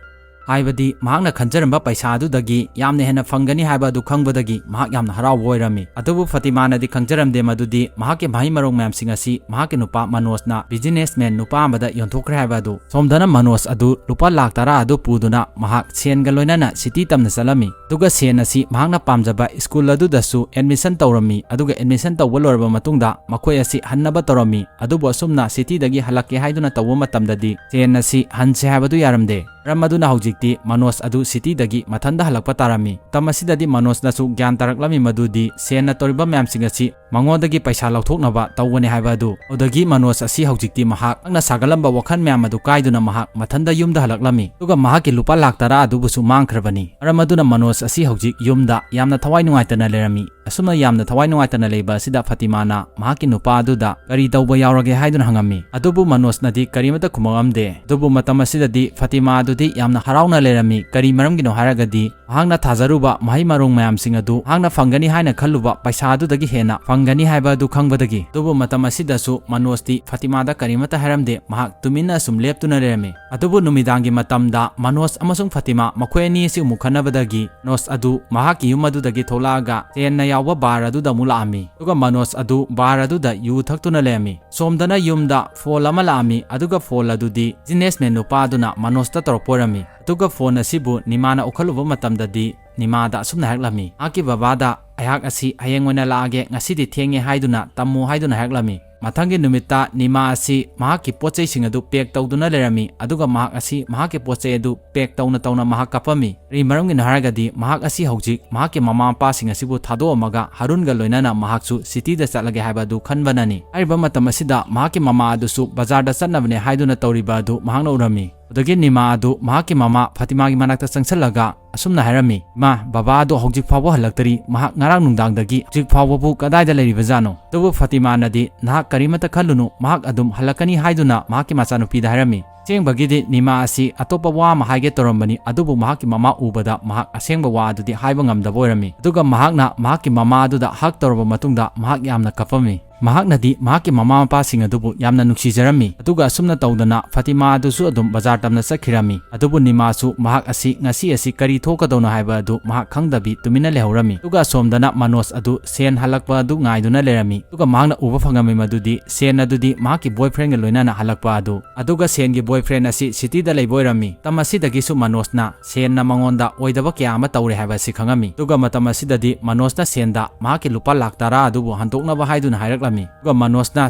ꯍꯥꯏꯕꯗꯤ ꯃꯍꯥꯛꯅ ꯈꯟꯖꯔꯝꯕ ꯄꯩꯁꯥ ꯑꯗꯨꯗꯒꯤ ꯌꯥꯝꯅ ꯍꯦꯟꯅ ꯐꯪꯒꯅꯤ ꯍꯥꯏꯕ ꯑꯗꯨ ꯈꯪꯕꯗꯒꯤ ꯃꯍꯥꯛ ꯌꯥꯝꯅ ꯍꯔꯥꯎꯕ ꯑꯣꯏꯔꯝꯃꯤ꯫ ꯑꯗꯨꯕꯨ ꯐꯥꯇꯤꯃꯥꯅꯗꯤ ꯈꯪꯖꯔꯝꯗꯦ ꯃꯗꯨꯗꯤ ꯃꯍꯥꯛꯀꯤ ꯃꯍꯩ ꯃꯔꯣꯡ ꯃꯌꯥꯝꯁꯤꯡ ꯑꯁꯤ ꯃꯍꯥꯛꯀꯤ ꯅꯨꯄꯥ ꯃꯅꯣꯖꯅ businessman ꯅꯨꯄꯥ ꯑꯃꯗ ꯌꯣꯟꯊꯣꯛꯈ꯭ꯔꯦ ꯍꯥꯏꯕ ꯑꯗꯨ꯫ ꯁꯣꯝꯗꯅ ꯃꯅꯣꯖ ꯑꯗꯨ ꯂꯨꯄꯥ ꯂꯥꯈ ꯇꯔꯥ ꯑꯗꯨ ꯄꯨꯗꯨꯅ ꯃꯍꯥꯛ ꯁꯦꯟꯒ ꯂꯣꯏꯅꯅ city ꯇꯝꯅ ꯆꯠꯂꯝꯃꯤ꯫ ꯑꯗꯨꯒ ꯁꯦꯟ ꯑꯁꯤ ꯃꯍꯥꯛꯅ ꯄꯥꯝꯖꯕ school ꯑꯗꯨꯗꯁꯨ admission ꯇꯧꯔꯝꯃꯤ꯫ ꯑꯗꯨꯒ admission ꯇꯧꯕ ꯂꯣꯏꯔꯕ ꯃꯇꯨꯡꯗ ꯃꯈꯣꯏ ꯑꯁꯤ ꯍꯟꯅꯕ ꯇꯧꯔꯝꯃꯤ꯫ ꯑꯗꯨꯕꯨ ꯑꯁꯨꯝꯅ cityꯗꯒꯤ ꯍꯜꯂꯛꯀꯦ ꯍꯥꯏꯗꯨꯅ ꯇꯧꯕ ꯃꯇꯝꯗꯗꯤ ꯁꯦꯟ ꯑꯁꯤ ꯍꯟꯁꯦ ꯍꯥꯏꯕꯗꯨ ꯌꯥꯔꯝꯗꯦ꯫ ꯃꯔꯝ ꯑꯗꯨꯅ ꯍꯧꯖꯤꯛꯇꯤ ꯃꯅꯣꯖ ꯑꯗꯨ cityꯗꯒꯤ ꯃꯊꯟꯇ ꯍꯜꯂꯛꯄ ꯇꯥꯔꯝꯃꯤ꯫ ꯃꯇꯝ ꯑꯁꯤꯗꯗꯤ ꯃꯅꯣꯖꯅꯁꯨ ꯒ꯭ꯌꯥꯟ ꯇꯥꯔꯛꯂꯝꯃꯤ ꯃꯗꯨꯗꯤ ꯁꯦꯟꯅ ꯇꯧꯔꯤꯕ ꯃꯌꯥꯝꯁꯤꯡ ꯑꯁꯤ ꯃꯉꯣꯟꯗꯒꯤ ꯄꯩꯁꯥ ꯂꯧꯊꯣꯛꯅꯕ ꯇꯧꯕꯅꯤ ꯍꯥꯏꯕ ꯑꯗꯨ꯫ ꯑꯗꯨꯗꯒꯤ ꯃꯅꯣꯖ ꯑꯁꯤ ꯍꯧꯖꯤꯛꯇꯤ ꯃꯍꯥꯛꯅ ꯁꯥꯒꯠꯂꯝꯕ ꯋꯥꯈꯜ ꯃꯌꯥꯝ ꯑꯗꯨ ꯀꯥꯏꯗꯨꯅ ꯃꯍꯥꯛ ꯃꯊꯟꯇ ꯌꯨꯝꯗ ꯍꯜꯂꯛꯂꯝꯃꯤ꯫ ꯑꯗꯨꯒ ꯃꯍꯥꯛꯀꯤ ꯂꯨꯄꯥ ꯂꯥꯈ ꯇꯔꯥ ꯑꯗꯨꯕꯨꯁꯨ ꯃꯥꯡꯈ꯭ꯔꯕꯅꯤ꯫ ꯃꯔꯝ ꯑꯗꯨꯅ ꯃꯅꯣꯖ ꯑꯁꯤ ꯍꯧꯖꯤꯛ ꯌꯨꯝꯗ ꯌꯥꯝꯅ ꯊꯋꯥꯏ ꯅꯨꯡꯉꯥꯏꯇꯅ ꯂꯩꯔꯝꯃꯤ꯫ ꯑꯁꯨꯝꯅ ꯌꯥꯝꯅ ꯊꯋꯥꯏ ꯅꯨꯡꯉꯥꯏꯇꯅ ꯂꯩꯕ ꯑꯁꯤꯗ ꯐꯥꯇꯤꯃꯥꯅ ꯃꯍꯥꯛꯀꯤ ꯅꯨꯄꯥ ꯑꯗꯨꯗ ꯀꯔꯤ ꯇꯧꯕ ꯌꯥꯎꯔꯒꯦ ꯍꯥꯏꯗꯨꯅ ꯍꯪꯉꯝꯃꯤ꯫ ꯑꯗꯨꯕꯨ ꯃꯅꯣꯖꯅꯗꯤ ꯀꯔꯤꯃꯠꯇ ꯈꯨꯝꯃꯛꯂꯝꯗꯦ꯫ ꯑꯗꯨꯕꯨ ꯃꯇꯝ ꯑꯁꯤꯗꯗꯤ ꯐꯥꯇꯤꯃꯥ ꯑꯗꯨꯗꯤ ꯌꯥꯝꯅ ꯍꯔꯥꯎꯅ ꯂꯩꯔꯝꯃꯤ꯫ ꯀꯔꯤ ꯃꯔꯝꯒꯤꯅꯣ ꯍꯥꯏꯔꯒꯗꯤ ꯃꯍꯥꯛꯅ ꯊꯥꯖꯔꯨꯕ ꯃꯍꯩ ꯃꯔꯣꯡ ꯃꯌꯥꯝꯁꯤꯡ ꯑꯗꯨ ꯃꯍꯥꯛꯅ ꯐꯪꯒꯅꯤ ꯍꯥꯏꯅ ꯈꯜꯂꯨꯕ ꯄꯩꯁꯥ ꯑꯗꯨꯗꯒꯤ ꯍꯦꯟꯅ ꯐꯪꯒꯅꯤ ꯍꯥꯏꯕ ꯑꯗꯨ ꯈꯪꯕꯗꯒꯤ꯫ ꯑꯗꯨꯕꯨ ꯃꯇꯝ ꯑꯁꯤꯗꯁꯨ ꯃꯅꯣꯖꯇꯤ ꯐꯥꯇꯤꯃꯥꯗ ꯀꯔꯤꯃꯠꯇ ꯍꯥꯏꯔꯝꯗꯦ꯫ ꯃꯍꯥꯛ ꯇꯨꯃꯤꯟꯅ ꯑꯁꯨꯝ ꯂꯦꯞꯇꯨꯅ ꯂꯩꯔꯝꯃꯤ꯫ ꯑꯗꯨꯕꯨ ꯅꯨꯃꯤꯗꯥꯡꯒꯤ ꯃꯇꯝꯗ ꯃꯅꯣꯖ ꯑꯃꯁꯨꯡ ꯐꯥꯇꯤꯃꯥ ꯃꯈꯣꯏ ꯑꯅꯤ ꯑꯁꯤ ꯑꯃꯨꯛ ꯈꯠꯅꯕꯗꯒꯤ ꯃꯅꯣꯖ ꯑꯗꯨ ꯃꯍꯥꯛꯀꯤ ꯌꯨꯝ ꯑꯗꯨꯗꯒꯤ ꯊꯣꯛꯂꯛꯑꯒ ꯁꯦꯟꯅ ꯌꯥꯎꯕ bar ꯑꯗꯨꯗ ꯑꯃꯨꯛ ꯂꯥꯛꯑꯝꯃꯤ꯫ ꯑꯗꯨꯒ ꯃꯅꯣꯖ ꯑꯗꯨ bar ꯑꯗꯨꯗ ꯌꯨ ꯊꯛꯇꯨꯅ ꯂꯩꯔꯝꯃꯤ꯫ ꯁꯣꯝꯗꯅ ꯌꯨꯝꯗ phone ꯑꯃ ꯂꯥꯛꯑꯝꯃꯤ꯫ ꯑꯗꯨꯒ phone ꯑꯗꯨꯗꯤ businessman ꯅꯨꯄꯥ ꯑꯗꯨꯅ ꯃꯅꯣꯖꯇ ꯇꯧꯔꯛꯄ ꯑꯣꯏꯔꯝꯃꯤ꯫ ꯑꯗꯨꯒ phone ꯑꯁꯤꯕꯨ ꯅꯤꯃꯥꯅ ꯎꯈꯠꯂꯨꯕ ꯃꯇꯝꯗꯗꯤ ꯅꯤꯃꯥꯗ ꯑꯁꯨꯝꯅ ꯍꯥꯏꯔꯛꯂꯝꯃꯤ, "ꯃꯍꯥꯛꯀꯤ ꯕꯕꯥꯗ ꯑꯩꯍꯥꯛ ꯑꯁꯤ ꯍꯌꯦꯡ ꯑꯣꯏꯅ ꯂꯥꯛꯑꯒꯦ, ꯉꯁꯤꯗꯤ ꯊꯦꯡꯉꯦ ꯍꯥꯏꯗꯨꯅ ꯇꯝꯃꯨ" ꯍꯥꯏꯗꯨꯅ ꯍꯥꯏꯔꯛꯂꯝꯃꯤ꯫ ꯃꯊꯪꯒꯤ ꯅꯨꯃꯤꯠꯇ ꯅꯤꯃꯥ ꯑꯁꯤ ꯃꯍꯥꯛꯀꯤ ꯄꯣꯠ ꯆꯩꯁꯤꯡ ꯑꯗꯨ pack ꯇꯧꯗꯨꯅ ꯂꯩꯔꯝꯃꯤ꯫ ꯑꯗꯨꯒ ꯃꯍꯥꯛ ꯑꯁꯤ ꯃꯍꯥꯛꯀꯤ ꯄꯣꯠ ꯆꯩ ꯑꯗꯨ pack ꯇꯧꯅ ꯇꯧꯅ ꯃꯍꯥꯛ ꯀꯞꯄꯝꯃꯤ꯫ ꯀꯔꯤ ꯃꯔꯝꯒꯤꯅꯣ ꯍꯥꯏꯔꯒꯗꯤ ꯃꯍꯥꯛ ꯑꯁꯤ ꯍꯧꯖꯤꯛ ꯃꯍꯥꯛꯀꯤ ꯃꯃꯥ ꯃꯄꯥꯁꯤꯡ ꯑꯁꯤꯕꯨ ꯊꯥꯗꯣꯛꯑꯝꯃꯒ ꯍꯥꯔꯨꯟꯒ ꯂꯣꯏꯅꯅ ꯃꯍꯥꯛꯁꯨ cityꯗ ꯆꯠꯂꯒꯦ ꯍꯥꯏꯕ ꯑꯗꯨ ꯈꯟꯕꯅꯅꯤ꯫ ꯍꯥꯏꯔꯤꯕ ꯃꯇꯝ ꯑꯁꯤꯗ ꯃꯍꯥꯛꯀꯤ ꯃꯃꯥ ꯑꯗꯨꯁꯨ ꯕꯖꯥꯔꯗ ꯆꯠꯅꯕꯅꯦ ꯍꯥꯏꯗꯨꯅ ꯇꯧꯔꯤꯕ ꯑꯗꯨ ꯃꯍꯥꯛꯅ ꯎꯔꯝꯃꯤ꯫ ꯑꯗꯨꯗꯒꯤ ꯅꯤꯃꯥ ꯑꯗꯨ ꯃꯍꯥꯛꯀꯤ ꯃꯃꯥ ꯐꯥꯇꯤꯃꯥꯒꯤ ꯃꯅꯥꯛꯇ ꯆꯪꯁꯤꯜꯂꯒ ꯑꯁꯨꯝꯅ ꯍꯥꯏꯔꯝꯃꯤ, "ꯏꯃꯥ, ꯕꯕꯥ ꯑꯗꯨ ꯍꯧꯖꯤꯛ ꯐꯥꯎꯕ ꯍꯜꯂꯛꯇꯔꯤ꯫ ꯃꯍꯥꯛ ꯉꯔꯥꯡ ꯅꯨꯡꯗꯥꯡꯗꯒꯤ ꯍꯧꯖꯤꯛ ꯐꯥꯎꯕꯕꯨ ꯀꯗꯥꯏꯗ ꯂꯩꯔꯤꯕꯖꯥꯠꯅꯣ?" ꯑꯗꯨꯕꯨ ꯐꯥꯇꯤꯃꯥꯅꯗꯤ, "ꯅꯍꯥꯛ ꯀꯔꯤꯃꯠꯇ ꯈꯜꯂꯨꯅꯨ, ꯃꯍꯥꯛ ꯑꯗꯨꯝ ꯍꯜꯂꯛꯀꯅꯤ" ꯍꯥꯏꯗꯨꯅ ꯃꯍꯥꯛꯀꯤ ꯃꯆꯥꯅꯨꯄꯤꯗ ꯍꯥꯏꯔꯝꯃꯤ꯫ ꯑꯁꯦꯡꯕꯒꯤꯗꯤ ꯅꯤꯃꯥ ꯑꯁꯤ ꯑꯇꯣꯞꯄ ꯋꯥ ꯑꯃ ꯍꯥꯏꯒꯦ ꯇꯧꯔꯝꯕꯅꯤ, ꯑꯗꯨꯕꯨ ꯃꯍꯥꯛꯀꯤ ꯃꯃꯥ ꯎꯕꯗ ꯃꯍꯥꯛ ꯑꯁꯦꯡꯕ ꯋꯥ ꯑꯗꯨꯗꯤ ꯍꯥꯏꯕ ꯉꯝꯗꯕ ꯑꯣꯏꯔꯝꯃꯤ꯫ ꯑꯗꯨꯒ ꯃꯍꯥꯛꯅ ꯃꯍꯥꯛꯀꯤ ꯃꯃꯥ ꯑꯗꯨꯗ hug ꯇꯧꯔꯕ ꯃꯇꯨꯡꯗ ꯃꯍꯥꯛ ꯌꯥꯝꯅ ꯀꯞꯄꯝꯃꯤ꯫ ꯃꯍꯥꯛꯅꯗꯤ ꯃꯍꯥꯛꯀꯤ ꯃꯃꯥ ꯃꯄꯥꯁꯤꯡ ꯑꯗꯨꯕꯨ ꯌꯥꯝꯅ ꯅꯨꯡꯁꯤꯖꯔꯝꯃꯤ꯫ ꯑꯗꯨꯒ ꯑꯁꯨꯝꯅ ꯇꯧꯗꯅ ꯐꯥꯇꯤꯃꯥ ꯑꯗꯨꯁꯨ ꯑꯗꯨꯝ ꯕꯖꯥꯔ ꯇꯝꯅ ꯆꯠꯈꯤꯔꯝꯃꯤ꯫ ꯑꯗꯨꯕꯨ ꯅꯤꯃꯥꯁꯨ ꯃꯍꯥꯛ ꯑꯁꯤ ꯉꯁꯤ ꯑꯁꯤ ꯀꯔꯤ ꯊꯣꯛꯀꯗꯧꯅꯣ ꯍꯥꯏꯕ ꯑꯗꯨ ꯃꯍꯥꯛ ꯈꯪꯗꯕꯤ ꯇꯨꯃꯤꯟꯅ ꯂꯩꯍꯧꯔꯝꯃꯤ꯫ ꯑꯗꯨꯒ ꯑꯁꯣꯝꯗꯅ ꯃꯅꯣꯖ ꯑꯗꯨ ꯁꯦꯟ ꯍꯜꯂꯛꯄ ꯑꯗꯨ ꯉꯥꯏꯗꯨꯅ ꯂꯩꯔꯝꯃꯤ꯫ ꯑꯗꯨꯒ ꯃꯍꯥꯛꯅ ꯎꯕ ꯐꯪꯉꯝꯃꯤ ꯃꯗꯨꯗꯤ ꯁꯦꯟ ꯑꯗꯨꯗꯤ ꯃꯍꯥꯛꯀꯤ boyfriendꯒ ꯂꯣꯏꯅꯅ ꯍꯜꯂꯛꯄ ꯑꯗꯨ꯫ ꯑꯗꯨꯒ ꯁꯦꯟꯒꯤ boyfriend ꯑꯁꯤ cityꯗ ꯂꯩꯕ ꯑꯣꯏꯔꯝꯃꯤ꯫ ꯃꯇꯝ ꯑꯁꯤꯗꯒꯤꯁꯨ ꯃꯅꯣꯖꯅ ꯁꯦꯟꯅ ꯃꯉꯣꯟꯗ ꯑꯣꯏꯗꯕ ꯀꯌꯥ ꯑꯃ ꯇꯧꯔꯦ ꯍꯥꯏꯕ ꯑꯁꯤ ꯈꯪꯉꯝꯃꯤ꯫ ꯑꯗꯨꯒ ꯃꯇꯝ ꯑꯁꯤꯗꯗꯤ ꯃꯅꯣꯖꯅ ꯁꯦꯟꯗ ꯃꯍꯥꯛꯀꯤ ꯂꯨꯄꯥ ꯂꯥꯛ ꯇꯔꯥ ꯑꯗꯨꯕꯨ ꯍꯟꯗꯣꯛꯅꯕ ꯍꯥꯏꯗꯨꯅ ꯍꯥꯏꯔꯛꯂꯝꯃꯤ꯫ ꯑꯗꯨꯒ ꯃꯅꯣꯖꯅ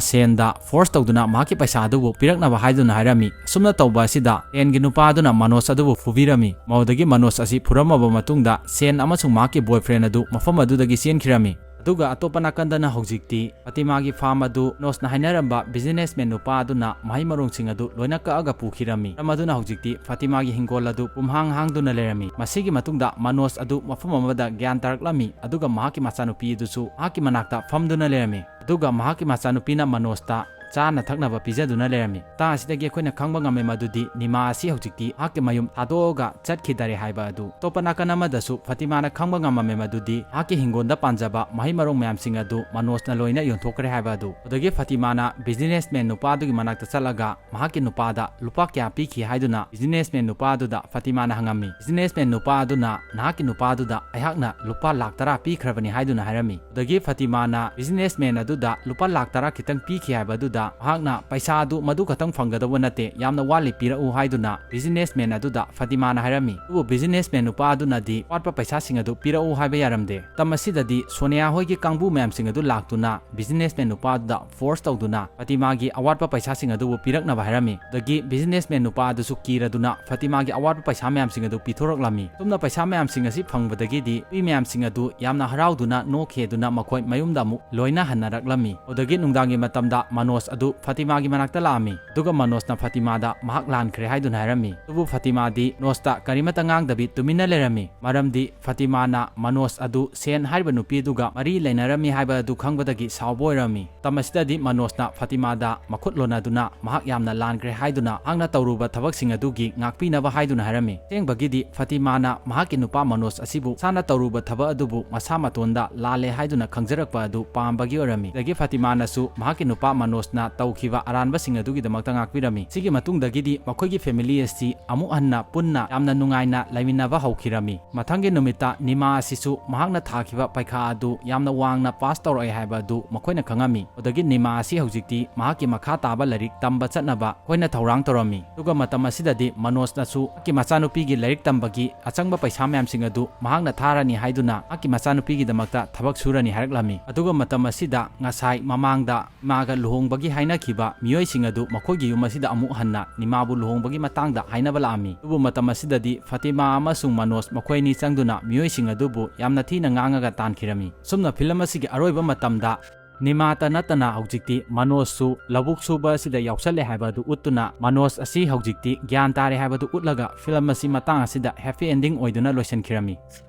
ꯁꯦꯟꯗ force ꯇꯧꯗꯨꯅ ꯃꯍꯥꯛꯀꯤ ꯄꯩꯁꯥ ꯑꯗꯨꯕꯨ ꯄꯤꯔꯛꯅꯕ ꯍꯥꯏꯗꯨꯅ ꯍꯥꯏꯔꯝꯃꯤ꯫ ꯑꯁꯨꯝꯅ ꯇꯧꯕ ꯑꯁꯤꯗ ꯁꯦꯟꯒꯤ ꯅꯨꯄꯥ ꯑꯗꯨꯅ ꯃꯅꯣꯖ ꯑꯗꯨꯕꯨ ꯐꯨꯕꯤꯔꯝꯃꯤ꯫ ꯃꯗꯨꯗꯒꯤ ꯃꯅꯣꯖ ꯑꯁꯤ ꯐꯨꯔꯝꯃꯕ ꯃꯇꯨꯡꯗ ꯁꯦꯟ ꯑꯃꯁꯨꯡ ꯃꯍꯥꯛꯀꯤ boyfriend ꯑꯗꯨ ꯃꯐꯝ ꯑꯗꯨꯗꯒꯤ ꯆꯦꯟꯈꯤꯔꯝꯃꯤ꯫ ꯑꯗꯨꯒ ꯑꯇꯣꯞꯄ ꯅꯥꯀꯟꯗꯅ ꯍꯧꯖꯤꯛꯇꯤ ꯐꯥꯇꯤꯃꯥꯒꯤ farm ꯑꯗꯨ ꯃꯅꯣꯖꯅ ꯍꯥꯏꯅꯔꯝꯕ businessman ꯅꯨꯄꯥ ꯑꯗꯨꯅ ꯃꯍꯩ ꯃꯔꯣꯡꯁꯤꯡ ꯑꯗꯨ ꯂꯣꯏꯅ ꯀꯛꯑꯒ ꯄꯨꯈꯤꯔꯝꯃꯤ꯫ ꯃꯔꯝ ꯑꯗꯨꯅ ꯍꯧꯖꯤꯛꯇꯤ ꯐꯥꯇꯤꯃꯥꯒꯤ ꯍꯤꯡꯒꯣꯜ ꯑꯗꯨ ꯄꯨꯝꯍꯥꯡ ꯍꯥꯡꯗꯨꯅ ꯂꯩꯔꯝꯃꯤ꯫ ꯃꯁꯤꯒꯤ ꯃꯇꯨꯡꯗ ꯃꯅꯣꯖ ꯑꯗꯨ ꯃꯐꯝ ꯑꯃꯗ ꯒ꯭ꯌꯥꯟ ꯇꯥꯔꯛꯂꯝꯃꯤ꯫ ꯑꯗꯨꯒ ꯃꯍꯥꯛꯀꯤ ꯃꯆꯥꯅꯨꯄꯤ ꯑꯗꯨꯁꯨ ꯃꯍꯥꯛꯀꯤ ꯃꯅꯥꯛꯇ ꯐꯝꯗꯨꯅ ꯂꯩꯔꯝꯃꯤ꯫ ꯑꯗꯨꯒ ꯃꯍꯥꯛꯀꯤ ꯃꯆꯥꯅꯨꯄꯤꯅ ꯃꯅꯣꯖꯇ ꯆꯥꯅ ꯊꯛꯅꯕ ꯄꯤꯖꯗꯨꯅ ꯂꯩꯔꯝꯃꯤ꯫ ꯃꯇꯥꯡ ꯑꯁꯤꯗꯒꯤ ꯑꯩꯈꯣꯏꯅ ꯈꯪꯕ ꯉꯝꯃꯦ ꯃꯗꯨꯗꯤ ꯅꯤꯃꯥ ꯑꯁꯤ ꯍꯧꯖꯤꯛꯇꯤ ꯃꯍꯥꯛꯀꯤ ꯃꯌꯨꯝ ꯊꯥꯗꯣꯛꯑꯒ ꯆꯠꯈꯤꯗꯔꯦ ꯍꯥꯏꯕ ꯑꯗꯨ꯫ ꯑꯇꯣꯞꯄ ꯅꯥꯀꯟ ꯑꯃꯗꯁꯨ ꯐꯥꯇꯤꯃꯥꯅ ꯈꯪꯕ ꯉꯝꯃꯝꯃꯦ ꯃꯗꯨꯗꯤ ꯃꯍꯥꯛꯀꯤ ꯍꯤꯡꯒꯣꯜꯗ ꯄꯥꯟꯖꯕ ꯃꯍꯩ ꯃꯔꯣꯡ ꯃꯌꯥꯝꯁꯤꯡ ꯑꯗꯨ ꯃꯅꯣꯖꯅ ꯂꯣꯏꯅ ꯌꯣꯟꯊꯣꯛꯈ꯭ꯔꯦ ꯍꯥꯏꯕ ꯑꯗꯨ꯫ ꯑꯗꯨꯗꯒꯤ ꯐꯥꯇꯤꯃꯥꯅ businessman ꯅꯨꯄꯥ ꯑꯗꯨꯒꯤ ꯃꯅꯥꯛꯇ ꯆꯠꯂꯒ ꯃꯍꯥꯛꯀꯤ ꯅꯨꯄꯥꯗ ꯂꯨꯄꯥ ꯀꯌꯥ ꯄꯤꯈꯤ ꯍꯥꯏꯗꯨꯅ businessman ꯅꯨꯄꯥ ꯑꯗꯨꯗ ꯐꯥꯇꯤꯃꯥꯅ ꯍꯪꯉꯝꯃꯤ꯫ Businessman ꯅꯨꯄꯥ ꯑꯗꯨꯅ ꯅꯍꯥꯛꯀꯤ ꯅꯨꯄꯥꯗꯨꯗ ꯑꯩꯍꯥꯛꯅ ꯂꯨꯄꯥ ꯂꯥꯛ ꯇꯔꯥ ꯄꯤꯈ꯭ꯔꯕꯅꯤ ꯍꯥꯏꯗꯨꯅ ꯍꯥꯏꯔꯝꯃꯤ꯫ ꯑꯗꯨꯗꯒꯤ ꯐꯥꯇꯤꯃꯥꯅ businessman ꯑꯗꯨꯗ ꯂꯨꯄꯥ ꯂꯥꯛ ꯇꯔꯥ ꯈꯤꯇꯪ ꯄꯤꯈꯤ ꯍꯥꯏꯕ ꯑꯗꯨꯗ ꯃꯍꯥꯛꯅ ꯄꯩꯁꯥ ꯑꯗꯨ ꯃꯗꯨ ꯈꯛꯇꯪ ꯐꯪꯒꯗꯧꯕ ꯅꯠꯇꯦ, ꯌꯥꯝꯅ ꯋꯥꯠꯂꯤ, ꯄꯤꯔꯛꯎ ꯍꯥꯏꯗꯨꯅ businessman ꯑꯗꯨꯗ ꯐꯥꯇꯤꯃꯥꯅ ꯍꯥꯏꯔꯝꯃꯤ꯫ ꯑꯗꯨꯕꯨ businessman ꯅꯨꯄꯥ ꯑꯗꯨꯅꯗꯤ ꯑꯋꯥꯠꯄ ꯄꯩꯁꯥꯁꯤꯡ ꯑꯗꯨ ꯄꯤꯔꯛꯎ ꯍꯥꯏꯕ ꯌꯥꯔꯝꯗꯦ꯫ ꯃꯇꯝ ꯑꯁꯤꯗꯗꯤ ꯁꯣꯅꯤꯌꯥ ꯍꯣꯏꯒꯤ ꯀꯥꯡꯕꯨ ꯃꯌꯥꯝꯁꯤꯡ ꯑꯗꯨ ꯂꯥꯛꯇꯨꯅ businessman ꯅꯨꯄꯥ ꯑꯗꯨꯗ force ꯇꯧꯗꯨꯅ ꯐꯥꯇꯤꯃꯥꯒꯤ ꯑꯋꯥꯠꯄ ꯄꯩꯁꯥꯁꯤꯡ ꯑꯗꯨꯕꯨ ꯄꯤꯔꯛꯅꯕ ꯍꯥꯏꯔꯝꯃꯤ꯫ ꯑꯗꯒꯤ businessman ꯅꯨꯄꯥ ꯑꯗꯨꯁꯨ ꯀꯤꯔꯗꯨꯅ ꯐꯥꯇꯤꯃꯥꯒꯤ ꯑꯋꯥꯠꯄ ꯄꯩꯁꯥ ꯃꯌꯥꯝꯁꯤꯡ ꯑꯗꯨ ꯄꯤꯊꯣꯔꯛꯂꯝꯃꯤ꯫ ꯑꯁꯨꯝꯅ ꯄꯩꯁꯥ ꯃꯌꯥꯝꯁꯤꯡ ꯑꯁꯤ ꯐꯪꯕꯗꯒꯤꯗꯤ ꯅꯨꯄꯤ ꯃꯌꯥꯝꯁꯤꯡ ꯑꯗꯨ ꯌꯥꯝꯅ ꯍꯔꯥꯎꯗꯨꯅ ꯅꯣꯛꯈꯤꯗꯨꯅ ꯃꯈꯣꯏ ꯃꯌꯨꯝꯗ ꯑꯃꯨꯛ ꯂꯣꯏꯅ ꯍꯟꯅꯔꯛꯂꯝꯃꯤ꯫ ꯑꯗꯨꯗꯒꯤ ꯅꯨꯡꯗꯥꯡꯒꯤ ꯃꯇꯝꯗ ꯃꯅꯣꯖ ꯑꯗꯨ ꯐꯥꯇꯤꯃꯥꯒꯤ ꯃꯅꯥꯛꯇ ꯂꯥꯛꯑꯝꯃꯤ꯫ ꯑꯗꯨꯒ ꯃꯅꯣꯖꯅ ꯐꯥꯇꯤꯃꯥꯗ ꯃꯍꯥꯛ ꯂꯥꯟꯈ꯭ꯔꯦ ꯍꯥꯏꯗꯨꯅ ꯍꯥꯏꯔꯝꯃꯤ꯫ ꯑꯗꯨꯕꯨ ꯐꯥꯇꯤꯃꯥꯗꯤ ꯃꯅꯣꯖꯇ ꯀꯔꯤꯃꯠꯇ ꯉꯥꯡꯗꯕꯤ ꯇꯨꯃꯤꯟꯅ ꯂꯩꯔꯝꯃꯤ꯫ ꯃꯔꯝꯗꯤ ꯐꯥꯇꯤꯃꯥꯅ ꯃꯅꯣꯖ ꯑꯗꯨ ꯁꯦꯟ ꯍꯥꯏꯔꯤꯕ ꯅꯨꯄꯤ ꯑꯗꯨꯒ ꯃꯔꯤ ꯂꯩꯅꯔꯝꯃꯤ ꯍꯥꯏꯕ ꯑꯗꯨ ꯈꯪꯕꯗꯒꯤ ꯁꯥꯎꯕ ꯑꯣꯏꯔꯝꯃꯤ꯫ ꯃꯇꯝ ꯑꯁꯤꯗꯗꯤ ꯃꯅꯣꯖꯅ ꯐꯥꯇꯤꯃꯥꯗ ꯃꯈꯨꯠ ꯂꯣꯟꯅꯗꯨꯅ ꯃꯍꯥꯛ ꯌꯥꯝꯅ ꯂꯥꯟꯈ꯭ꯔꯦ ꯍꯥꯏꯗꯨꯅ ꯃꯍꯥꯛꯅ ꯇꯧꯔꯨꯕ ꯊꯕꯛꯁꯤꯡ ꯑꯗꯨꯒꯤ ꯉꯥꯛꯄꯤꯅꯕ ꯍꯥꯏꯗꯨꯅ ꯍꯥꯏꯔꯝꯃꯤ꯫ ꯑꯁꯦꯡꯕꯒꯤꯗꯤ ꯐꯥꯇꯤꯃꯥꯅ ꯃꯍꯥꯛꯀꯤ ꯅꯨꯄꯥ ꯃꯅꯣꯖ ꯑꯁꯤꯕꯨ ꯃꯁꯥꯅ ꯇꯧꯔꯨꯕ ꯊꯕꯛ ꯑꯗꯨꯕꯨ ꯃꯁꯥ ꯃꯇꯣꯟꯗ ꯂꯥꯜꯂꯦ ꯍꯥꯏꯗꯨꯅ ꯈꯪꯖꯔꯛꯄ ꯑꯗꯨ ꯄꯥꯝꯕꯒꯤ ꯑꯣꯏꯔꯝꯃꯤ꯫ ꯑꯗꯒꯤ ꯐꯥꯇꯤꯃꯥꯅꯁꯨ ꯃꯍꯥꯛꯀꯤ ꯅꯨꯄꯥ ꯃꯅꯣꯖꯅ ꯇꯧꯈꯤꯕ ꯑꯔꯥꯟꯕꯁꯤꯡ ꯑꯗꯨꯒꯤꯗꯃꯛꯇ ꯉꯥꯛꯄꯤꯔꯝꯃꯤ꯫ ꯁꯤꯒꯤ ꯃꯇꯨꯡꯗꯒꯤꯗꯤ ꯃꯈꯣꯏꯒꯤ ꯐꯦꯃꯤꯂꯤ ꯑꯁꯤ ꯑꯃꯨꯛ ꯍꯟꯅ ꯄꯨꯟꯅ ꯌꯥꯝꯅ ꯅꯨꯡꯉꯥꯏꯅ ꯂꯩꯃꯤꯟꯅꯕ ꯍꯧꯈꯤꯔꯝꯃꯤ꯫ ꯃꯊꯪꯒꯤ ꯅꯨꯃꯤꯠꯇ ꯅꯤꯃꯥ ꯑꯁꯤꯁꯨ ꯃꯍꯥꯛꯅ ꯊꯥꯈꯤꯕ ꯄꯩꯈꯥ ꯑꯗꯨ ꯌꯥꯝꯅ ꯋꯥꯡꯅ ꯄꯥꯁ ꯇꯧꯔꯛꯑꯦ ꯍꯥꯏꯕ ꯑꯗꯨ ꯃꯈꯣꯏꯅ ꯈꯪꯉꯝꯃꯤ꯫ ꯑꯗꯒꯤ ꯅꯤꯃꯥ ꯑꯁꯤ ꯍꯧꯖꯤꯛꯇꯤ ꯃꯍꯥꯛꯀꯤ ꯃꯈꯥ ꯇꯥꯕ ꯂꯥꯏꯔꯤꯛ ꯇꯝꯕ ꯆꯠꯅꯕ ꯃꯈꯣꯏꯅ ꯊꯧꯔꯥꯡ ꯇꯧꯔꯝꯃꯤ꯫ ꯑꯗꯨꯒ ꯃꯇꯝ ꯑꯁꯤꯗꯗꯤ ꯃꯅꯣꯖꯅꯁꯨ ꯃꯍꯥꯛꯀꯤ ꯃꯆꯥꯅꯨꯄꯤꯒꯤ ꯂꯥꯏꯔꯤꯛ ꯇꯝꯕꯒꯤ ꯑꯆꯪꯕ ꯄꯩꯁꯥ ꯃꯌꯥꯝꯁꯤꯡ ꯑꯗꯨ ꯃꯍꯥꯛꯅ ꯊꯥꯔꯅꯤ ꯍꯥꯏꯗꯨꯅ ꯃꯍꯥꯛꯀꯤ ꯃꯆꯥꯅꯨꯄꯤꯒꯤꯗꯃꯛꯇ ꯊꯕꯛ ꯁꯨꯔꯅꯤ ꯍꯥꯏꯔꯛꯂꯝꯃꯤ꯫ ꯑꯗꯨꯒ ꯃꯇꯝ ꯑꯁꯤꯗ ꯉꯁꯥꯏ ꯃꯃꯥꯡꯗ ꯃꯥꯒ ꯂꯨꯍꯣꯡꯕꯒꯤ ꯍꯥꯏꯅꯈꯤꯕ ꯃꯤꯑꯣꯏꯁꯤꯡ ꯑꯗꯨ ꯃꯈꯣꯏꯒꯤ ꯌꯨꯝ ꯑꯁꯤꯗ ꯑꯃꯨꯛ ꯍꯟꯅ ꯅꯤꯃꯥꯕꯨ ꯂꯨꯍꯣꯡꯕꯒꯤ ꯃꯇꯥꯡꯗ ꯍꯥꯏꯅꯕ ꯂꯥꯛꯑꯝꯃꯤ꯫ ꯑꯗꯨꯕꯨ ꯃꯇꯝ ꯑꯁꯤꯗꯗꯤ ꯐꯥꯇꯤꯃꯥ ꯑꯃꯁꯨꯡ ꯃꯅꯣꯖ ꯃꯈꯣꯏ ꯑꯅꯤ ꯆꯪꯗꯨꯅ ꯃꯤꯑꯣꯏꯁꯤꯡ ꯑꯗꯨꯕꯨ ꯌꯥꯝꯅ ꯊꯤꯅ ꯉꯥꯡꯉꯒ ꯇꯥꯟꯈꯤꯔꯝꯃꯤ꯫ ꯁꯨꯝꯅ ꯐꯤꯂꯝ ꯑꯁꯤꯒꯤ ꯑꯔꯣꯏꯕ ꯃꯇꯝꯗ ꯅꯤꯃꯥꯇ ꯅꯠꯇꯅ ꯍꯧꯖꯤꯛꯇꯤ ꯃꯅꯣꯖꯁꯨ ꯂꯧꯕꯨꯛ ꯁꯨꯕ ꯑꯁꯤꯗ ꯌꯥꯎꯁꯜꯂꯦ ꯍꯥꯏꯕ ꯑꯗꯨ ꯎꯠꯇꯨꯅ ꯃꯅꯣꯖ ꯑꯁꯤ ꯍꯧꯖꯤꯛꯇꯤ ꯒ꯭ꯌꯥꯟ ꯇꯥꯔꯦ ꯍꯥꯏꯕꯗꯨ ꯎꯠꯂꯒ ꯐꯤꯂꯝ ꯑꯁꯤ ꯃꯇꯥꯡ ꯑꯁꯤꯗ ꯍꯦꯄꯤ ꯑꯦꯟꯗꯤꯡ ꯑꯣꯏꯗꯨꯅ ꯂꯣꯏꯁꯤꯟꯈꯤꯔꯝꯃꯤ꯫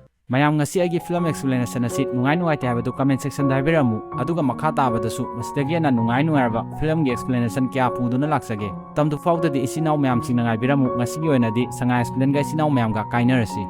ꯃꯌꯥꯝ, ꯉꯁꯤ ꯑꯩꯒꯤ ꯐꯤꯂꯝ explanation ꯑꯁꯤ ꯅꯨꯡꯉꯥꯏ ꯅꯨꯡꯉꯥꯏꯇꯦ ꯍꯥꯏꯕꯗꯨ comment section ꯗ ꯍꯥꯏꯕꯤꯔꯝꯃꯨ, ꯑꯗꯨꯒ ꯃꯈꯥ ꯇꯥꯕꯗꯁꯨ ꯃꯁꯤꯗꯒꯤ ꯍꯦꯟꯅ ꯅꯨꯡꯉꯥꯏ ꯅꯨꯡꯉꯥꯏꯔꯕ ꯐꯤꯂꯝꯒꯤ explanation ꯀꯌꯥ ꯄꯨꯗꯨꯅ ꯂꯥꯛꯆꯒꯦ꯫ ꯃꯇꯝꯗꯨ ꯐꯥꯎꯗꯗꯤ ꯏꯆꯤꯟ ꯏꯅꯥꯎ ꯃꯌꯥꯝꯁꯤꯡꯅ ꯉꯥꯏꯕꯤꯔꯝꯃꯨ꯫ ꯉꯁꯤꯒꯤ ꯑꯣꯏꯅꯗꯤ ꯁꯉꯥꯏ Explain ꯒ ꯏꯆꯤꯟ ꯏꯅꯥꯎ ꯃꯌꯥꯝꯒ ꯀꯥꯏꯅꯔꯁꯤ꯫